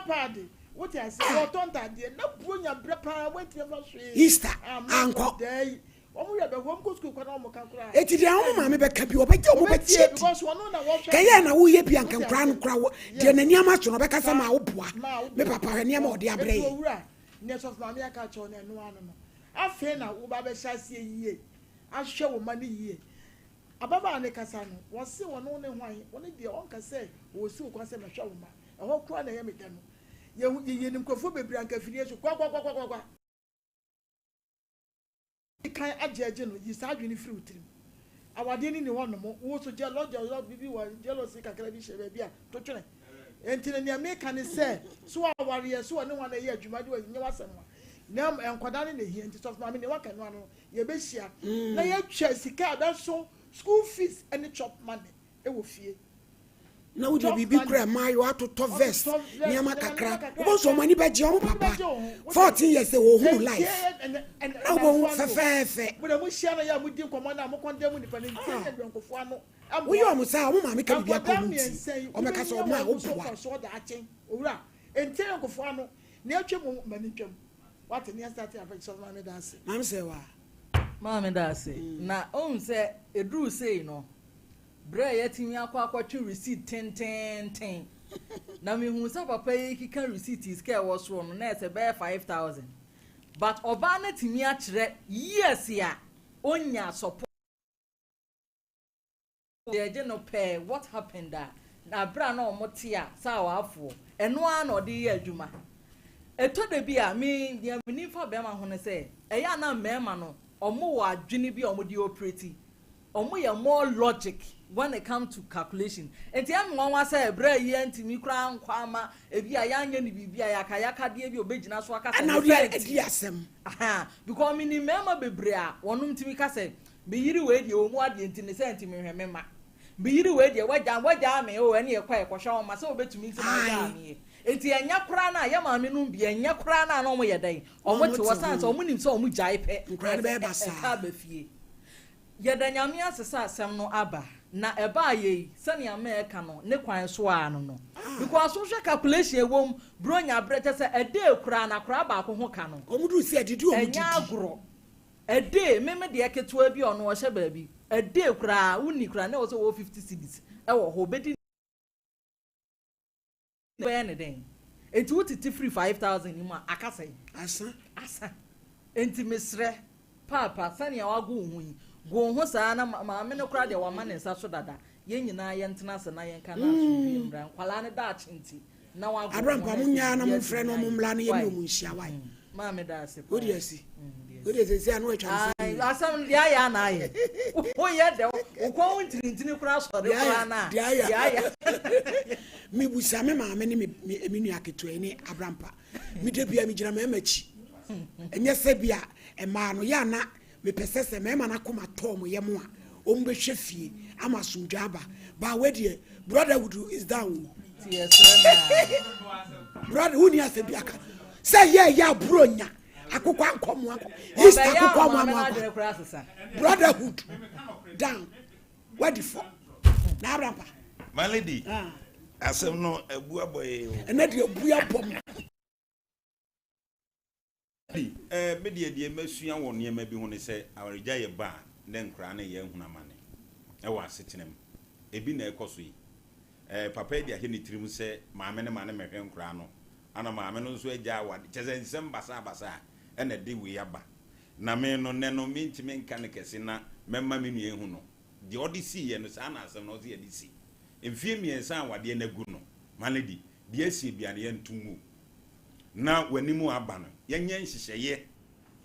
Wɔtɔ paadi, wote ase, wɔtɔ ntaadeɛ, na Buronya berɛ paa wɔantumi amfa hwee Easter amma ankɔ. nkwadaa yi. Wɔn werɛ bɛho, wɔn kɔ sukuu kɔ na wɔn ka koraa. Eti deɛ wɔn maame bɛka bi wɔbɛgye wɔn Wɔbɛtie bɛtie di. because wɔn na wɔhwɛ Kɛyɛ na woyɛ bi anka Wote nkora no ase? kora wɔ deɛ n'ani ama so no ɔbɛka sɛ maa woboa. Maa woboa. Me papa, hwɛ nneɛma a ɔde abrɛ Eti yɛ. owura, nea sɔfo maame aka akyerɛ wo no, ɛno ano no. Afei na woba abɛhyɛ aseɛ yie, ahwɛ wo mma no yie. Ababaawa ne kasa no, wɔse wɔne ne hwan, wɔne deɛ ɔnka sɛ wɔsi wo kwan sɛ mɛhwɛ wo mma. Ɛhɔ koraa na ɛyɛ me dɛ no. Yɛhu yɛnim nkurɔfoɔ bebree anka afidie so kwakwakwakwakwa. Kan agye agye no, yi saa adwene firi wo tirim. Awadeɛ ni ni hɔ nom, wo so jealous jealous bibi wɔ jealousy kakra bi hyɛ baabi a to twene. Enti no nea meka ne sɛ, so awareɛ so ɔne hwan na ɛyɛ adwuma de wɔnyɛ w'asɛm a. Na nkwadaa no na ehia, nti sɔfo maame nea waka no ano no, yɛbɛhyia na yɛatwa sika a ɛbɛso school fees ne chop money ɛwɔ fie. Na wode biribi kura mmaayewa atotɔ vest, nneɛma kakra, wobɛhu sɛ ɔmo ani bɛgye ɔmo papa 14 years sɛ wɔhunu life na wobɛhu fɛfɛɛfɛ. Mo na mo hyia no yɛ a mo di nkɔmɔ na mo kɔndɛm mu nipa no ntie yɛ dɔnkɔfoɔ ano. Woyɛ ɔmo saa, ɔmo maame ka biribi akɔ Nkwadaa ɔmo nti mmiɛnsa yi ɔmɛka sɛ ɔmo a woboa. So ɔda akyen owura ntie yɛ nkɔfoɔ ano nea atwa mu ma ne ntwam wate ne asate afɛ sɔfo maame da ase. Maame sɛ wa. Maame da ase. Na ohun sɛ eduru sei no, berɛ a yɛatumi akɔ akɔtwe receipt tententen na mehu sɛ papa yi keka receipt sika ɛwɔ soɔ no na ɛsɛ bɛyɛ 5,000, but ɔbaa no tumi akyerɛ years a onya support yɛgye no pɛɛ. What happened a na abere a na ɔmo te a saa awaafoɔ ɛno ara na ɔde yɛ adwuma. Ɛtɔ da bi a me deɛ menim fa bɛrima ho no sɛ ɛyɛ a na mmarima no ɔmo wɔ adwene bi a ɔmo de operate, ɔmo yɛ more logic when it come to calculation. Nti ɛmi wɔn wa sɛ ɛbrɛ yi ɛntumi koraa nkɔ ama ebi a yɛanyɛ ne biribi a yakayakadeɛ bi a obɛgyina so akasa ɛna ne wode sɛ adi asɛm. Aha, because mi ni mmarima bebree a wɔnom tumi ka sɛ meyiri wei deɛ wɔn mu adeɛ nti ne sɛ ntumi hwɛ me ma meyiri wei deɛ wagya wagya me o, ɛne yɛkɔ yɛkɔhwɛ wɔn ma sɛ wɔbɛtumi nti na wagya me yɛ. Nti ɛnyɛ koraa na yɛ maame no bi, ɛnyɛ koraa na wɔn yɛ dɛn, wɔn te hɔ san sɛ wɔn nim sɛ wɔn gyae pɛ. Nkwadaa no bɛyɛ basaa. Ɛka aba fie. Yɛda Nyame ase sɛ asɛm no aba na ɛbaa yɛ yi sɛnea mɛ ɛka no ne kwan so a no, because wohwɛ calculation ɛwɔ mu, Buronya berɛ kyɛ sɛ ɛdee koraa na koraa baako ho ka no. Ɔmo duru sɛ adidi ɔmo ɛnyɛ didi. Agorɔ ɛdee meme deɛ ketewa bi a ɔno ɔhyɛ baabi ɛdee koraa wonni koraa na ɛwɔ sɛ wɔwɔ 50 cedis ɛwɔ hɔ obɛdi bɛyɛ ne den. Eti wotete firi 5,000 ni mu a aka sɛn? Asa. Asa. Enti mesrɛ paapa, sɛnea wago wo ho yi, go wo ho saa na maame no koraa deɛ wama ne nsa so dada. Yɛn nyinaa yɛntena ase na yɛnka na asomdwie mmra nkwalaa ne daakye nti na wago wo ho. Aberampa na mo nyaa na ɛsɛ mo mfrɛ no biribi ɔmo mmla no yɛ ne Why? ɔmo nhyia wae. Maame da ase paa. Wode asi Deɛ wode sɛsi a na watwa ne Ai, sɛ asɛm no deɛ ayɛ ana ayɛ woyɛ dɛ wo kɔn wo ntirintini koraa sɔre Deɛ ayɛ, koraa na deɛ ayɛ. Deɛ ayɛ. Mebusa me maame ne me nua ketewa yi ne Abrampa. Mede bia megyina mmarima akyi, ɛnyɛ sɛ bi a mmaa no yɛ ana mepɛ sɛ mmarima no akoma tɔɔ mo yɛ mo a ɔmu bɛhwɛ fie ama asomdwa aba baa. Wadeɛ brotherhood is down o. Nti yɛsrɛ no. Brother, wonni asɛm bi aka sɛ yɛ aburo nya akokɔ ankɔ mo akɔ Easter ɔbɛyɛ akokɔ a mo maame amo no akɔ adwene koraa sesa. Brotherhood down, wadi fɔ na Abrampa. My lady, Ah. asɛm no abu abɔ yɛ o. Ɛnɛ deɛ bu abɔ mo. Me deɛ masua wɔ nneɛma bi ho ne sɛ awaregya yɛ ba a ne nkoraa ne yɛ ahunu amane ɛwɔ asetena mu. Ebi na ɛkɔ so yi. Papa yi de ahyɛ ne tirim sɛ maame ne ma ne mɛhwɛ nkoraa no, ana maame no nso agya awade kyɛ sɛ nsɛm basabasa a ɛna de wei aba. Na me no nɛ no mentumi nka ne kɛse na mɛma me nua ehu no deɛ ɔde siiɛ no saa na asɛm no ɔsɛ yɛde si mfie 3 a awadeɛ no agu no. My lady, deɛ asie bia no yɛnto ngu na w'anim aba no, yɛnyɛ nhyehyɛeɛ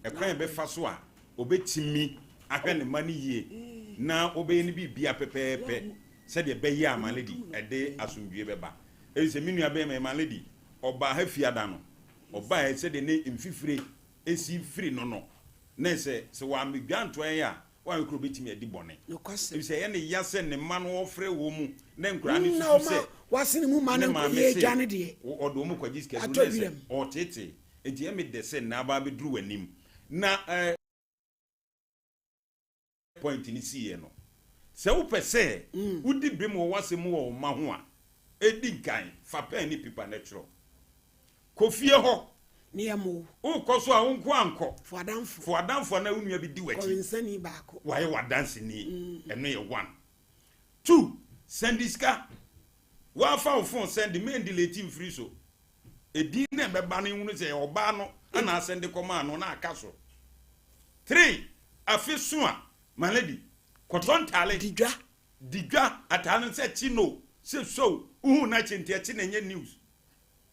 ɛkwan a ɛbɛfa so a obɛtumi ahwɛ ne ma no yie na wobɛyɛ no biribia pɛpɛɛpɛ sɛdeɛ ɛbɛyɛ a, my lady, ɛde asomdwie bɛba. Ɛyi sɛ me nua bɛyɛ my lady, ɔbaa ha fiada no, ɔbaa sɛdeɛ ne mfifire esi firi no na sɛ wɔamedwa ntoa yɛ a wɔayɛ kuro bɛtumi adi bɔne. Nokwasɛm. Ebi sɛ ɛyɛ ne ya sɛ ne mma no wɔfrɛ wɔ mu ne nkura ne Na susu ɔma sɛ wasene mu ma ne no maame yɛ se agya no deɛ ɔde wɔn kɔgye sika Atɔ duro ne sɛ wiram. ɔtete. Nti ɛmi dɛ sɛ n'aba abɛduru w'anim na point ni siiɛ no sɛ wopɛ sɛ wodi bem wɔ w'asɛm mu wɔ wo mma ho a, ɛdi nkan fa pen ne paper no twerɛ. Kɔ fie hɔ. Ne yɛ mo. Wokɔ so a, wo nko ankɔ. Fo adamfo. Fo adamfo anaa wo nua bi di w'akyi. Kɔwensani baako. Wayɛ w'adanseni. Ɛno yɛ one. Two, sɛnde sika. Woafa wo phone sɛnde, mɛndelete mfiri so. Edin no a ɛbɛba no nhunu sɛ ɛyɛ ɔbaa no na asɛnde kɔmaa no na aka so. Three, afe so a, my lady, kɔtɔ ntaale. Di dwa. Di dwa, ataale no sɛ kyi no, sɛ so, wohu no akyi nti ɛkyi na ɛnyɛ news.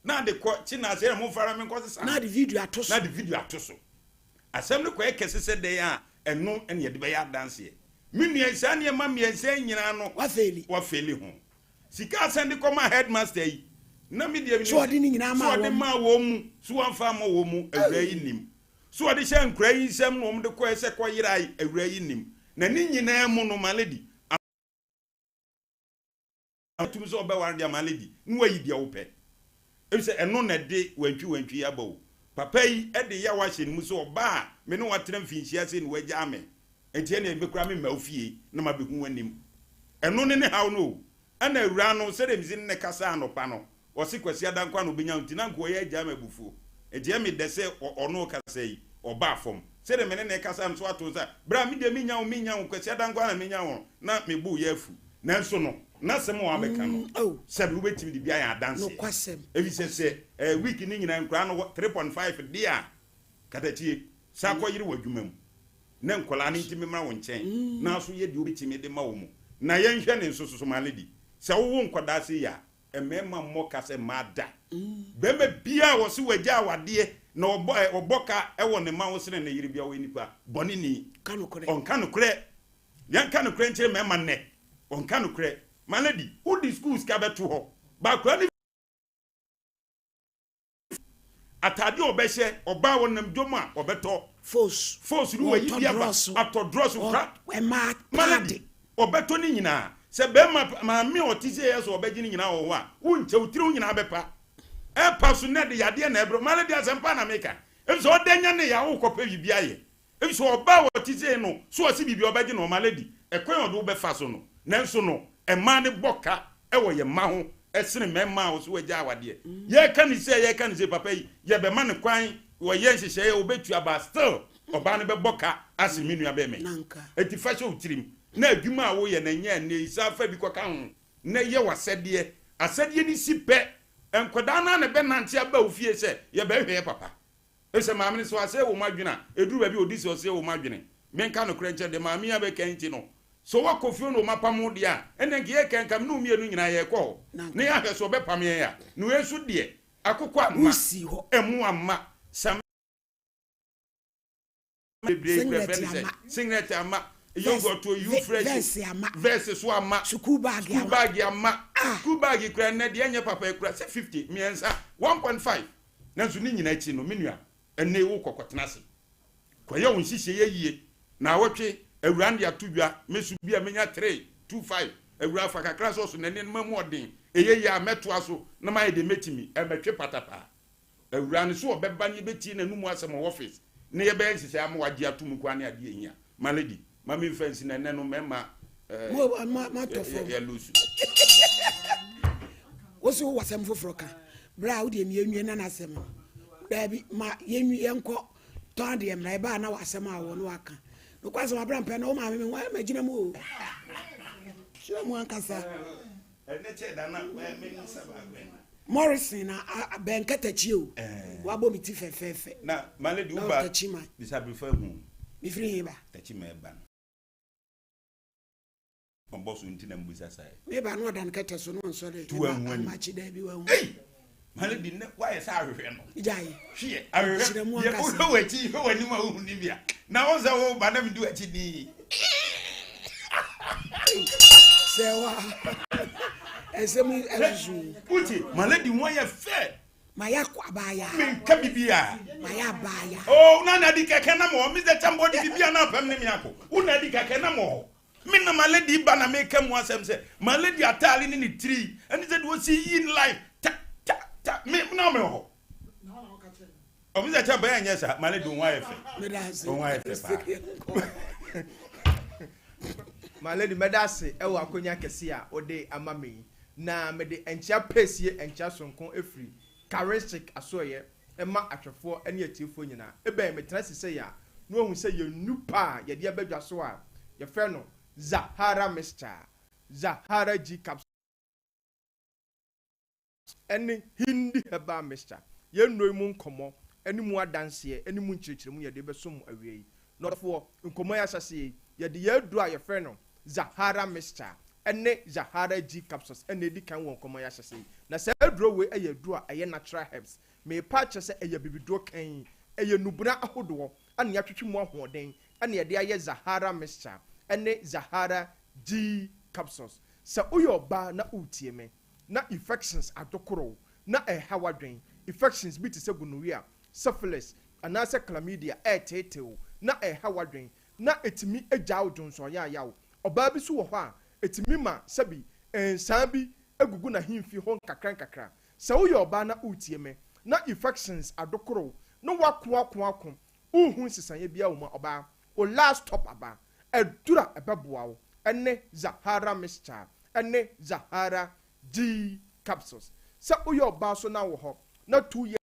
Na ade kɔ kyi na asɛ momfa ara menkɔ sesa no. Na ade video ato so. Na ade video ato so. Asɛm no kɔyɛ kɛse sɛ dɛn a, ɛno na yɛde bɛyɛ adanseɛ. Me nua yi, saa nneɛma mmiɛnsa yi nyinaa no, Wafeeli. wafeeli ho. Sika a sɛn de kɔmaa headmaster yi, na me deɛ menim So ɔde ne nyinaa sɛ maa ɔde wɔn? maa wɔn mu, so wamfa amma wɔn mu, awuraa yi nim. So ɔde hyɛɛ nkoraa yi nsam na wɔn de kɔɛ sɛ kɔyerae, awuraa yi nim. Na ne nyinaa mu no, my lady, tumi sɛ ɔbɛware deɛ my lady, na wayi deɛ wopɛ. Efisɛ ɛno na ɛde wantwi wantwi yi aba o. Papa yi de yaw ahyɛ ne mu sɛ ɔbaa a me ne wo atena mfinhyia sei na wagyaa me, enti ɛnneɛ me koraa memma wo fie na mabɛhu w'anim. Ɛno ne ne haw no o. Ɛna awuraa no, sɛdeɛ mesi ne no kasaa anɔpa no, ɔse Kwasi Adankwa na ɔbɛnya wo nti na anka ɔyɛ agyaa me abufuo. Enti ɛyɛ me dɛ sɛ ɔne wo kasa yi, ɔbaa fam. Sɛdeɛ me ne no rekasa no nso ato nsa, Bra, me deɛ mennya wo, mennya wo, Kwasi Adankwa na menya wo no, na me bo reyɛ afu. Nanso no, n'asɛm a wabɛka no, Oh. sɛbe wobɛtumi de bi ayɛ adanseɛ. Nokwasɛm. Efisɛ sɛ ɛɛ week no nyinaa nkwadaa no wɔ 3.5 deɛ a, katakyie, san kɔyere w'adwuma mu na nkwadaa no nti memmra wo nkyɛn na nso yɛ deɛ wobɛtumi de ma wɔn. Na yɛnhwɛ ne nso so, my lady, sɛ wowo nkwadaa sei a, mmarima mmɔ ka sɛ mmaa da. Barima biara a ɔse wagya awadeɛ na ɔbɔ ɛ, ɔbɔ ka wɔ ne mma ho sene ne yere biara, ɔyɛ nipa bɔneni. Ka nokorɛ. Ɔnka nokorɛ. Yɛnka nokorɛ nkyerɛ mmarima nnɛ. Ɔnka nokorɛ. My lady, wode sukuu sika bɛto hɔ, but akwadaa no Atade a ɔbɛhyɛ, ɔbaa a ɔnam dwom a ɔbɛtɔ. Fos. Fos no wayi Wɔtɔ bi aba, drɔso. atɔ drɔso Wɔ kora. mmaa Malady, paade. ɔbɛtɔ ne nyinaa. Sɛ bɛrima, maame a ɔte sei yɛ sɛ ɔbɛgye ne nyinaa wɔ hɔ a, wonkyɛ, wo tiri ho nyinaa bɛpa. Ɛpa so nnɛ de yadeɛ na ɛbrɛ wo. Malady, asɛmpa na meka. Efisɛ ɔda nya ne yaw wokɔpɛ biribi ayɛ. Efisɛ ɔbaa a ɔte sei no, so ɔse biribi a ɔbɛgye no ɔma lady, ɛkwan a ɔde wo bɛfa so no. Nanso no, mmaa no bɔ ka wɔ yɛn mma ho sene mmarima a wɔse wɔagya awadeɛ. Yɛreka no sei, yɛreka no sei, papa yi, yɛbɛma no kwan, wɔyɛ nhyehyɛeɛ a ɔbɛtua but still ɔbaa no bɛbɔ ka asen me nua bɛrima yi. Enti fa hyɛ wo tirim na adwuma a woyɛ no ɛnyɛ ɛnnɛ yi, san fa bi kɔka ho na yɛ w'asɛdeɛ. Asɛdeɛ no si pɛ, nkwadaa no ara na ɛbɛnante aba wo fie sɛ yɛbɛhwɛ yɛ papa. Efisɛ maame no, sɛ wasɛe wɔn adwene a, ɛduru baabi a ɔdi sɛ ɔsɛe wɔn adwene. Menka nokorɛ nkyerɛ, deɛ maame yi abɛka yi nti no, sɛ woakɔ fie na wɔapam wo deɛ a, ɛnneɛ nka yɛreka nka me ne wo mmienu nyinaa yɛrekɔ hɔ na yɛahwɛ sɛ wɔbɛpam yɛn a. Na wei nso deɛ, akokɔ amma, mmoa amma, samina bebree kura fɛ ne sɛ singlet ama, yogurt o, you fresh, verse so ama, sukuu bag ama, sukuu bag kura nnɛ deɛ ɛnyɛ papa kura sɛ 50 mmiɛnsa 1.5. Nanso ne nyinaa akyi no, me nua, ɛnnɛ yi wokɔ kɔtena ase. Kɔyɛ wo nhyehyɛeɛ yie. Naawɔtwe, awuraa no de ato dwa, me so bi a mɛnya 3, 2, 5. Awuraa fa kakra sɔ so na nneɛma mu ɔden. Ɛyɛ yie a, mɛtoa so na mayɛ deɛ mɛtumi. Ɛmmɛtwe patapaa. Awuraa no so ɔbɛba na yɛbɛtie n'anomu asɛm wɔ office na yɛbɛyɛ nhyehyɛeɛ ama wagye ato mu koraa ne adeɛ ɛhia. My lady, ma memfa nsi na ɛnnɛ no mɛma eh, Mo, ma, matɔ fam. yɛ lose. Wo so wowɔ asɛm foforɔ ka. Berɛ a wodeɛ mmienwie na n'asɛm no. Daabi, ma yɛnwi yɛnkɔ tɔn adeɛ mmra. Ɛbaa na w'asɛm a wɔ no waka. Nokwasɛm aberɛ mpɛ no wo maame me ho ayɛ magyina mu o. Hyira mu ankasa. Morrison na bɛn katakyie o. Wabɔ me ti fɛfɛɛfɛ. Na my lady Na wo ba ɔtakyi man. bisa birifa hu. Mefiri he ba? Takyi ma ɛba no. Ɔbɔ so nti na mbisa saa yi. Me ba no ɔda ne kɛtɛ so na ɔnsɔre. Tu wanhu anim. Amakye daabi wanhu. Ei! My lady nnɛ woayɛ sɛ ahwehwɛ no. Gyae. Hweɛ ahwehwɛ. Hyira mu Deɛ ankasa. wohwɛ w'akyi hwɛ w'anim a wohu ne bi a. Na wo sɛ wo ba na medi w'akyi dinn. Sɛ wa ɛsɛm yi ɛsusu. Wotie, my lady ho ayɛ fɛ. Mayɛ akɔ abaayaa. Menka biribiara. Mayɛ abaayaa. Oh, na na di kɛkɛ nam hɔ. Mr. Chambo di biribiara na apam ne me akɔ. Wo na di kɛkɛ nam hɔ. Me na my lady ba na meka mu asɛm sɛ my lady ataale ne ne tiri ɛne sɛ deɛ ɔsi yi ne life ta ta ta me na me hɔ. Ɔmo sɛ kyɛ bɛyɛ nyɛ saa my lady ho ayɛ fɛ. Ho ayɛ fɛ paa. My lady mɛda ase ɛwɔ akonya kɛse a wode ama me yi na mede nkyea pɛsie nkyea sononko ɛfiri. Charistic asoɛeɛ ma ahwɛfoɔ ne atiefoɔ nyinaa. Ebɛn metena ase sei a na wahu sɛ yɛn nnupa a yɛde aba dwa so a yɛfrɛ no Zahara Mixture, Zahara G Capsule ne Hindi Herbal Mixture. Yɛn nnuro yi mu nkɔmmɔ ne mu adanseɛ ne mu nkyerɛkyerɛmu yɛde rebɛsom mo awia yi. Nɔfoɔ, nkɔmmɔ yi ahyɛaseɛ yi, yɛde yɛn aduro a yɛfrɛ no Zahara Mixture ne Zahara G Capsules na ɛdi kan wɔ nkɔmmɔ yi ahyɛaseɛ yi. Na saa aduro wei yɛ aduro a ɛyɛ natural herbs. Merepa akyerɛ sɛ ɛyɛ abibiduro kann, ɛyɛ nnubona ahodoɔ na yɛatwetwe mu ahoɔden na yɛde ayɛ Zahara Mixture ne Zahara G Capsules. Sɛ woyɛ ɔbaa na woretie me na infections adokoro wo na ɛreha w'adwene, infections bi te sɛ gonorrhea, syphilis, anaasɛ chlamydia ɛreteetee wo na ɛreha w'adwene na ɛtumi gyaa wo dwonsɔyaayaw. Ɔbaa bi nso wɔ hɔ a, ɛtumi ma sɛbi nsaa bi gugu n'ahemfie hɔ nkakrankakra. Sɛ woyɛ ɔbaa na woretie me na infections adokoro wo na woako ako ako, wonhu nsesaeɛ biara wɔ mu a, ɔbaa, wo last stop aba. Aduru a ɛbɛboa wo ne Zahara Mixture ne Zahara G Capsules. Sɛ woyɛ ɔbaa nso na wowɔ hɔ na 2 years,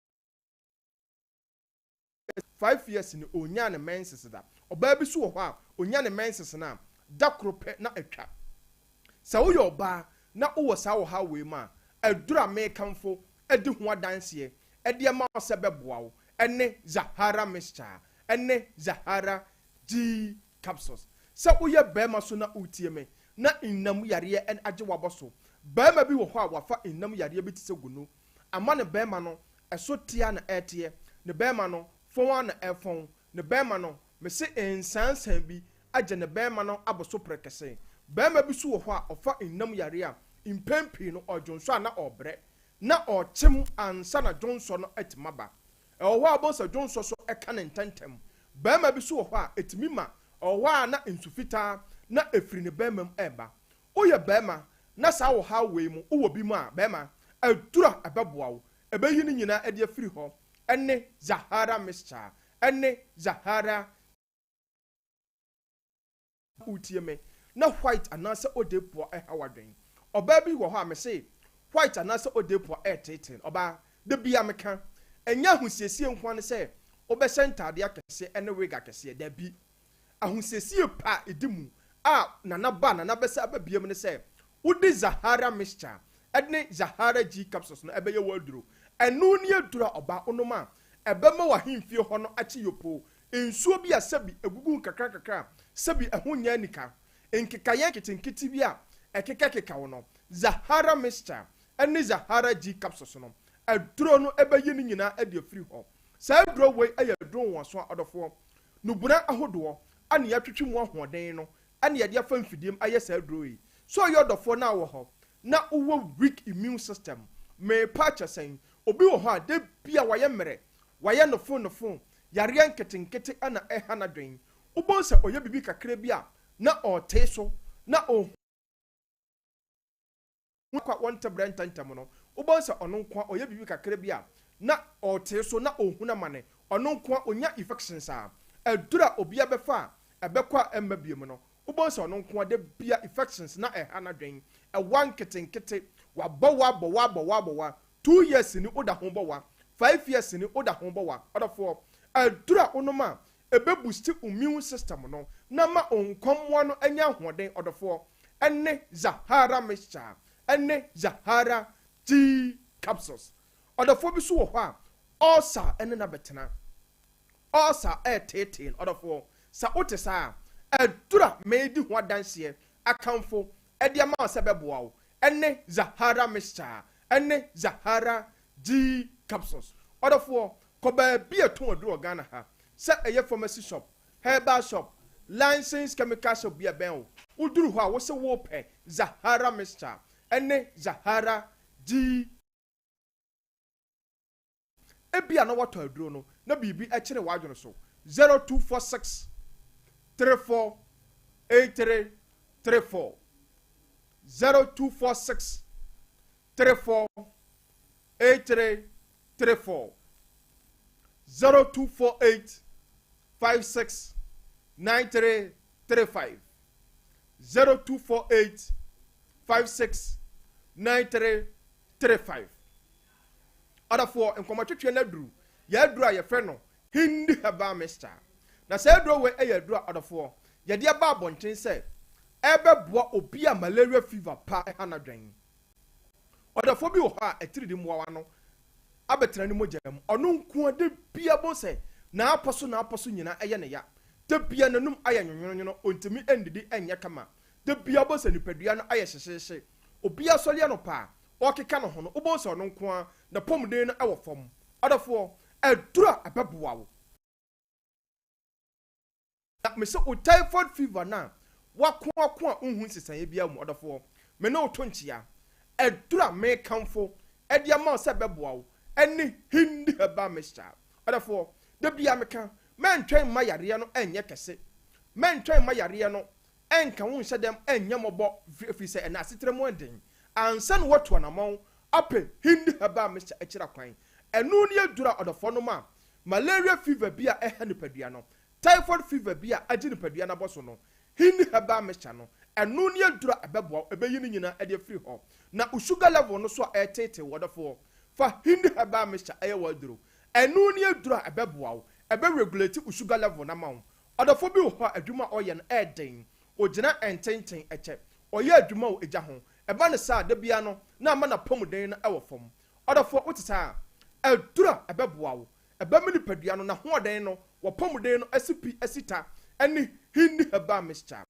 5 years ni onyaa ne menses da. Ɔbaa bi so wɔ hɔ a onya ne menses no a, da koro pɛ na atwa. Sɛ woyɛ ɔbaa na wowɔ saa ɔhaw wei mu a, aduru a mekamfo adi ho adanseɛ ɛde ama wo sɛ bɛboa wo ɛne Zahara Mixture ɛne Zahara G Capsules. Sɛ woyɛ bɛrima so na wotie me na nnam yareɛ ɛne agye wabɔ so, bɛrima bi wɔ hɔ a wafa nnam yareɛ bi te sɛ gono ama ne bɛrima no ɛso tea na ɛteɛ ne bɛrima no fɔn a na ɛfɔn ne bɛrima no, mese nsansan bi agye ne bɛrima no abɔ so prɛkɛsɛ. Bɛrima bi so wɔ hɔ a ɔfa nnam yareɛ a mpɛn pii no ɔdwonso a na ɔbrɛ na ɔkyem ansa na dwonsɔ no atumi aba. Ɛwɔ hɔ a wobɛhu sɛ dwonsɔ so ɛka ne ntɛntɛm. Bɛrima bi so wɔ hɔ a ɛtumi ma ɔwɔ hɔ a na nsu fitaa na ɛfiri ne bɛrima mu ɛreba. Woyɛ bɛrima na saa ɔhaw wei mu wowɔ bi mu a, bɛrima, aduru a ɛbɛboa wo ɛbɛyi no nyinaa ɛde afiri hɔ ɛne Zahara Mixture ɛne Zahara. Wotie me na white anaasɛ odepoa ɛha wadwen. Ɔbaa bi wɔ hɔ a mese white anaasɛ odepoa ɛɛteetee no. Ɔbaa da bia meka, ɛnyɛ ahosiesie nko ne sɛ wobɛhyɛ ntaadeɛ akɛseɛ ɛne wig akɛseɛ. Dabi, ahosiesie pa a ɛdi mu a nana ba nana bɛsɛ aba biam ne sɛ wode Zahara Mixture ɛne Zahara G Capsules no ɛbɛyɛ wɔ aduro. Ɛno ne aduro a ɔbaa wonom a ɛbɛma w'ahemfie hɔ no akye yopoo. Nsuo bi a sɛbi egugu nkakra nkakra a sɛbi ɛho nyɛ anika, nkekayɛ nketenkete bi a ɛkekakeka wo no, Zahara Mixture ɛne Zahara G Capsules no, aduro no ɛbɛyi ne nyinaa ɛde afiri hɔ. Saa aduro wei ɛyɛ aduro nwonwaso a ɔdɔfoɔ nubuna ahodoɔ ɛne yɛatwitwi mu ahoɔden no ɛne yɛde afa mfidie mu ayɛ saa aduro yi. So ɔyɛ ɔdɔfoɔ na wɔ hɔ na wowɔ weak immune system, meepa akyɛ sɛn, obi wɔ hɔ a de bia wayɛ mmerɛ, wayɛ nofo nofo, yareɛ nketenkete ɛna ɛha n'adwen. Wobɛhu sɛ ɔyɛ biribi kakra bi a na ɔtee so na ɔhu akɔ a wɔnte brɛ ntɛntɛm no. Wobɛhu sɛ ɔno nko a ɔyɛ biribi kakra bi a na ɔtee so na ɔhu n'amane. Ɔno nko a ɔnya infections a aduru a obiara bɛfa a ɛbɛkɔ a ɛmma biom no, wobɛhu sɛ ɔno nko a de bia infections na ɛha n'adwen, ɛwa nketenkete. Wabɔ wa, bɔ wa, bɔ wa, bɔ wa, 2 years ni woda ho bɔ wa, 5 years ni woda ho bɔ wa. Ɔdɔfoɔ, aduru a wonom a ɛbɛ boost immune system no na ma nkɔmmoa no anya ahoɔden, ɔdɔfoɔ, ɛne Zahara Mixture ɛne Zahara G Capsules. Ɔdɔfoɔ bi so wɔ hɔ a ulcer ɛne na bɛtena, ulcer ɛɛteetee no. Ɔdɔfoɔ, sɛ wote saa a, aduru a mɛdi ho adanseɛ akamfo ɛde ama wo sɛ bɛboa wo ɛne Zahara Mixture ɛne Zahara G Capsules. Ɔdɔfoɔ, kɔ baabi a ɛtɔn aduru wɔ Ghana ha, sɛ ɛyɛ pharmacy shop, herbal shop, licensed chemical shop bi a ɛbɛn wo. Woduru hɔ a wosɛ wopɛ Zahara Mixture ɛne Zahara G. Ebia na wɔtɔ aduro no na biribi kyerɛ w'adwene so. 0246 34 83 34, 0246 34 83 34, 0248 56 93 35, 0248 56 93 35. Ɔdɔfoɔ, nkɔmmɔtwetweɛ no aduru yɛn aduro a yɛfrɛ no Hindi Herbal Mixture. Na saa aduro wei yɛ aduro a ɔdɔfoɔ, yɛde aba abɔnten sɛ ɛrebɛboa obi a malaria fever pa ha no adwene. Ɔdɔfoɔ bi wɔ hɔ a atiridii mmoawa no abɛtena ne mogya mu. Ɔno nko ara da biara bohu sɛ n'apɔ so n'apɔ so nyinaa yɛ no ya. Da biara n'anum ayɛ nwonwononwono, ɔntumi nnidi nyɛ kama. Da biara wobɛhu sɛ nipadua no ayɛ hyehyeehye. Obiara sɔre anɔpa a, ɔrekeka ne ho no, wobɛhu sɛ ɔno nko ara, n'apɔmuden no wɔ fam. Ɔdɔfoɔ, aduru a ɛbɛboa wo. Na mese wo typhoid fever no a woako ako a wonhu nsesaeɛ biara mu, ɔdɔfoɔ, me ne wo to nkyea. Aduru a mekamfo de ama wo sɛ ɛbɛboa wo ne Hindi Herbal Mixture. Ɔdɔfoɔ, da biara meka, mɛntwɛn mma yareɛ no nyɛ kɛse. Mɛntwɛn mma yareɛ no nka wo nhyɛ dɛm nyɛ mmɔbɔ ɛfiri sɛ ɛnna asetra mu ɛden. Ansa na woatu anamɔn apɛ Hindi Herbal Mixture akyiri akwan. Ɛno ne aduru a ɔdɔfoɔ nom a malaria fever bi a ɛha nipadua no, typhoid fever bi a agye nipadua no abɔ so no, Hindi Herbal Mixture no, ɛno ne aduru a ɛbɛboa wo, ɛbɛyi ne nyinaa de afiri hɔ. Na wo sugar level no so a ɛreteetee wo ɔdɔfoɔ, fa Hindi Herbal Mixture yɛ w'aduro. Ɛno ne aduru a ɛbɛboa wo, ɛbɛ regulate wo sugar level no ama wo. Ɔdɔfoɔ bi wɔ hɔ a adwuma a ɔyɛ no ɛyɛ den, ɔgyina ntenten kyɛ, ɔyɛ adwuma wɔ egya ho, ɛba no saa a, da biara no na ama n'apɔmuden no wɔ fam. Ɔdɔfoɔ, wote saa a, aduru a ɛbɛboa wo, ɛbɛma nipadua no n'ahoɔden no, w'apɔmuden no asi pi asi ta ne Hindi Herbal Mixture.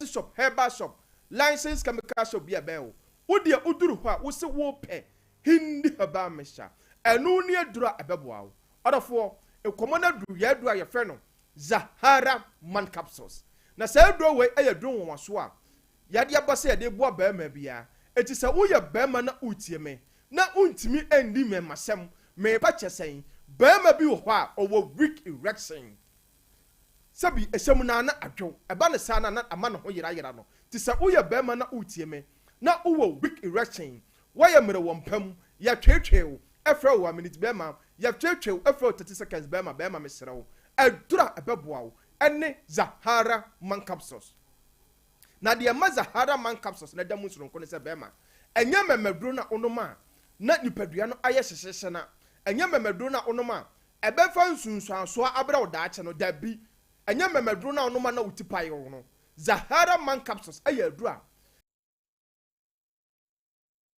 Shop, herbal shop, licensed chemical shop bi a ɛbɛn wo. Wo deɛ woduru hɔ a, wose wopɛ Hindi Herbal Mixture. Ɛno ne aduru a ɛbɛboa wo. Ɔdɔfoɔ, nkɔmmɔ no aduru yɛn aduru a yɛfrɛ no Zahara Man Capsules. Na saa aduro wei yɛ aduro nwonwasoɔ a yɛde aba sɛ yɛde reboa barima biara. Enti sɛ woyɛ barima na woretie me na wontumi nni mmarimasɛm, merepa kyɛ sɛn? Barima bi wɔ hɔ a ɔwɔ weak erection. Sɛbi ɛhyɛ mu no ara na adwo. Ɛba no saa no a na ama ne ho yerayera no. Nti sɛ woyɛ barima na woretie me na wowɔ weak erection, woayɛ mmerɛ wɔ mpa mu, yɛtweetwee wo, frɛ wo one minute barima, yɛtweetwee wo frɛ wo 30 seconds barima, barima mesrɛ wo, aduru a ɛbɛboa wo ne Zahara Man Capsules. Na deɛ ɛma Zahara Man Capsules no da mu soronko ne sɛ barima, ɛnyɛ mmɛmmaduro no a wonom a na nipadua no ayɛ hyehyeehye na ɛnyɛ mmɛmmaduro no a wonom a Ɛbɛfa nsunsuansoɔ abrɛ wo daakye no? Dabi. Ɛnyɛ mmɛmɛduro no a wonom a na wo ti pae wo no. Zahara Man Capsules yɛ aduro a.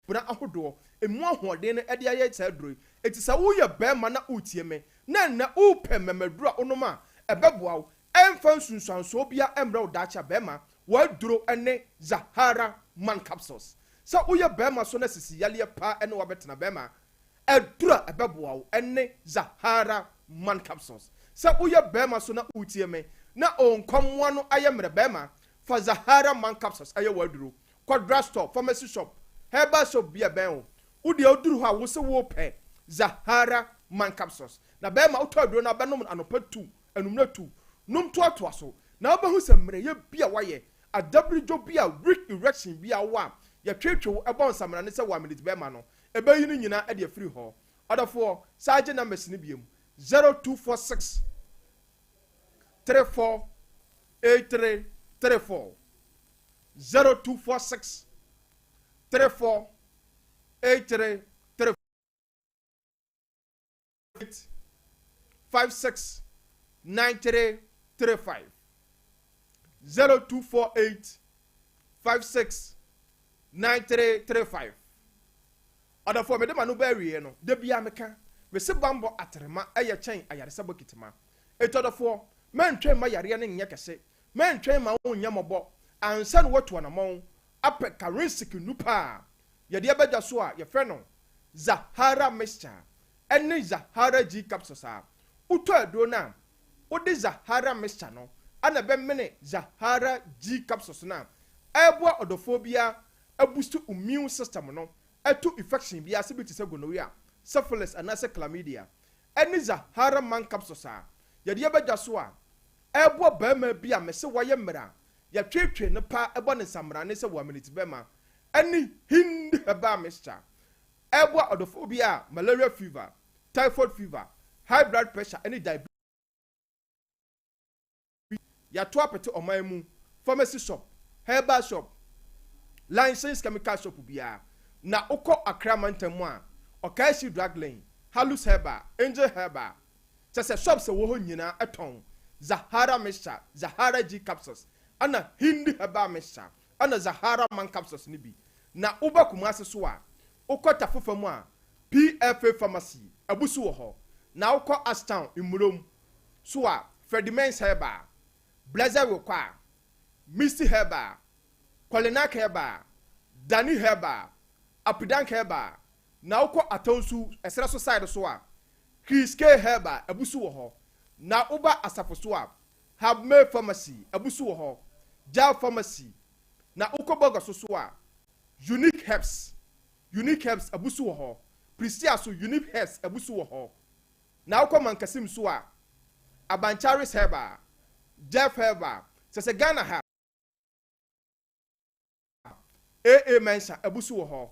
Bena ahodoɔ, ɛmu ahoɔden no de ayɛ saa aduro yi. Enti sɛ woyɛ barima na woretie me, na ɛnnɛ worepɛ mmɛmɛduro a wonom a ɛbɛboa wo, ɛmfa nsunsuansoɔ biara mmrɛ wo daakye a, barima, w'aduro ne Zahara Man Capsules. Sɛ woyɛ barima nso na sisi yareɛ paa ne wo abɛtena, barima, Aduru a ɛbɛboa wo ne Zahara Man Capsules. Sɛ woyɛ barima so na woretie me na o nkɔmmoa no ayɛ mmerɛ barima, fa Zahara Man Capsules yɛ w'aduro. Kɔ drug store, pharmacy shop, herbal shop bi a ɛbɛn wo. Wo deɛ woduru hɔ a wose worepɛ Zahara Man Capsules. Na barima wotɔ aduro no a bɛnom no anɔpa tu, anwummerɛ tu. Nom toatoa so na wobɛhu sɛ mmerɛyɛ bi a woayɛ, adabiridwo bi a weak erection bi a wowɔ a yɛtweetwee wo bɔ nsamena ne sɛ one minute barima no, Ɛbɛyi ne nyinaa de afiri hɔ. Ɔdɔfoɔ, san gye numbers no biom, 0246 34 83 34, 0246 34 83 34. 8 5 6 9 3 3 5 0 2 4 8 5 6 9 3 3 5 Ɔdɔfoɔ, mede m'ano ba awieɛ no, da biara meka, mese bammɔ aterema yɛ kyɛn ayaresa bokitima. Enti ɔdɔfoɔ, mɛntwɛn mma yareɛ no nyɛ kɛse, mɛntwɛn mma wo nyɛ mmɔbɔ ansa na woatu anamɔn apɛ Karinsiki nnupa a yɛde aba dwa so a yɛfrɛ no Zahara Mixture ne Zahara G Capsules a, wotɔ aduro no a, wode Zahara Mixture no na ɛbɛmene Zahara G Capsules no a, ɛreboa ɔdɔfoɔ biara abusti immune system no atu infection biara ase bi te sɛ gonorrhea, syphilis anaasɛ chlamydia, ne Zahara Man Capsules a yɛde aba dwa so a, ɛreboa barima bi a mese wayɛ mmerɛ a yɛtweetwee no paa bɔ no nsamrane sɛ one minute bɛma ne Hindi herbal mixture. Ɛboa ɔdɔfoɔ bi a malaria fever, typhoid fever, high blood pressure ne diabetes. Yɛato apete ɔman mu pharmacy shop, herbal shop, licensed chemical shop biara. Na wokɔ Accra mantam mu a, Okaishie Drug Lane, Halus Herbal, Angel Herbal, kyerɛ sɛ shops a ɛwɔ hɔ nyinaa tɔn Zahara Mixture, Zahara G Capsules, ɛna Hindi Herbal Mixture, ɛna Zahara Man Capsules no bi. Na woba Kumasi so a, wokɔ Tafo fam a, PFA Pharmacy, abu so wɔ hɔ. Na wokɔ Ashtown, Mmurom, so a, Freddie Mens Herbal, Blessed Wekwa, Misty Herbal, Kolinak Herbal, Dani Herbal, Apidank Herbal, na wokɔ Atonsu ɛserɛ so side so a, Chris K Herbal abu so wɔ hɔ. Na woba Asafo so a, Habmay Pharmacy abu so wɔ hɔ, Jav Pharmacy, na wokɔ Bogoso so a, Unique Herbs, Unique Herbs abu so wɔ hɔ, Prisia so Unique Herbs abu so wɔ hɔ. Na wokɔ Mankasim so a, Abancharis Herbal, Jeff Herbal, kyerɛ sɛ Ghana ha, AA Mensah abu so wɔ hɔ,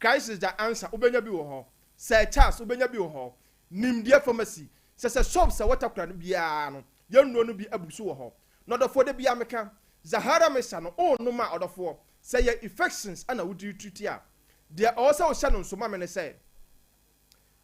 Christ is the answer wobɛnya bi wɔ hɔ, Sir Charles wobɛnya bi wɔ hɔ, Nimdeɛ Pharmacy, kyerɛ sɛ shops a ɛwɔ Takora no biara no, yɛn nnuro no bi abu so wɔ hɔ. Na ɔdɔfoɔ da biara meka, Zahara Mesa no wonom a ɔdɔfoɔ, sɛ ɛyɛ infections na wode retreat a, deɛ ɛwɔ sɛ wohyɛ no nso ma me ne sɛ,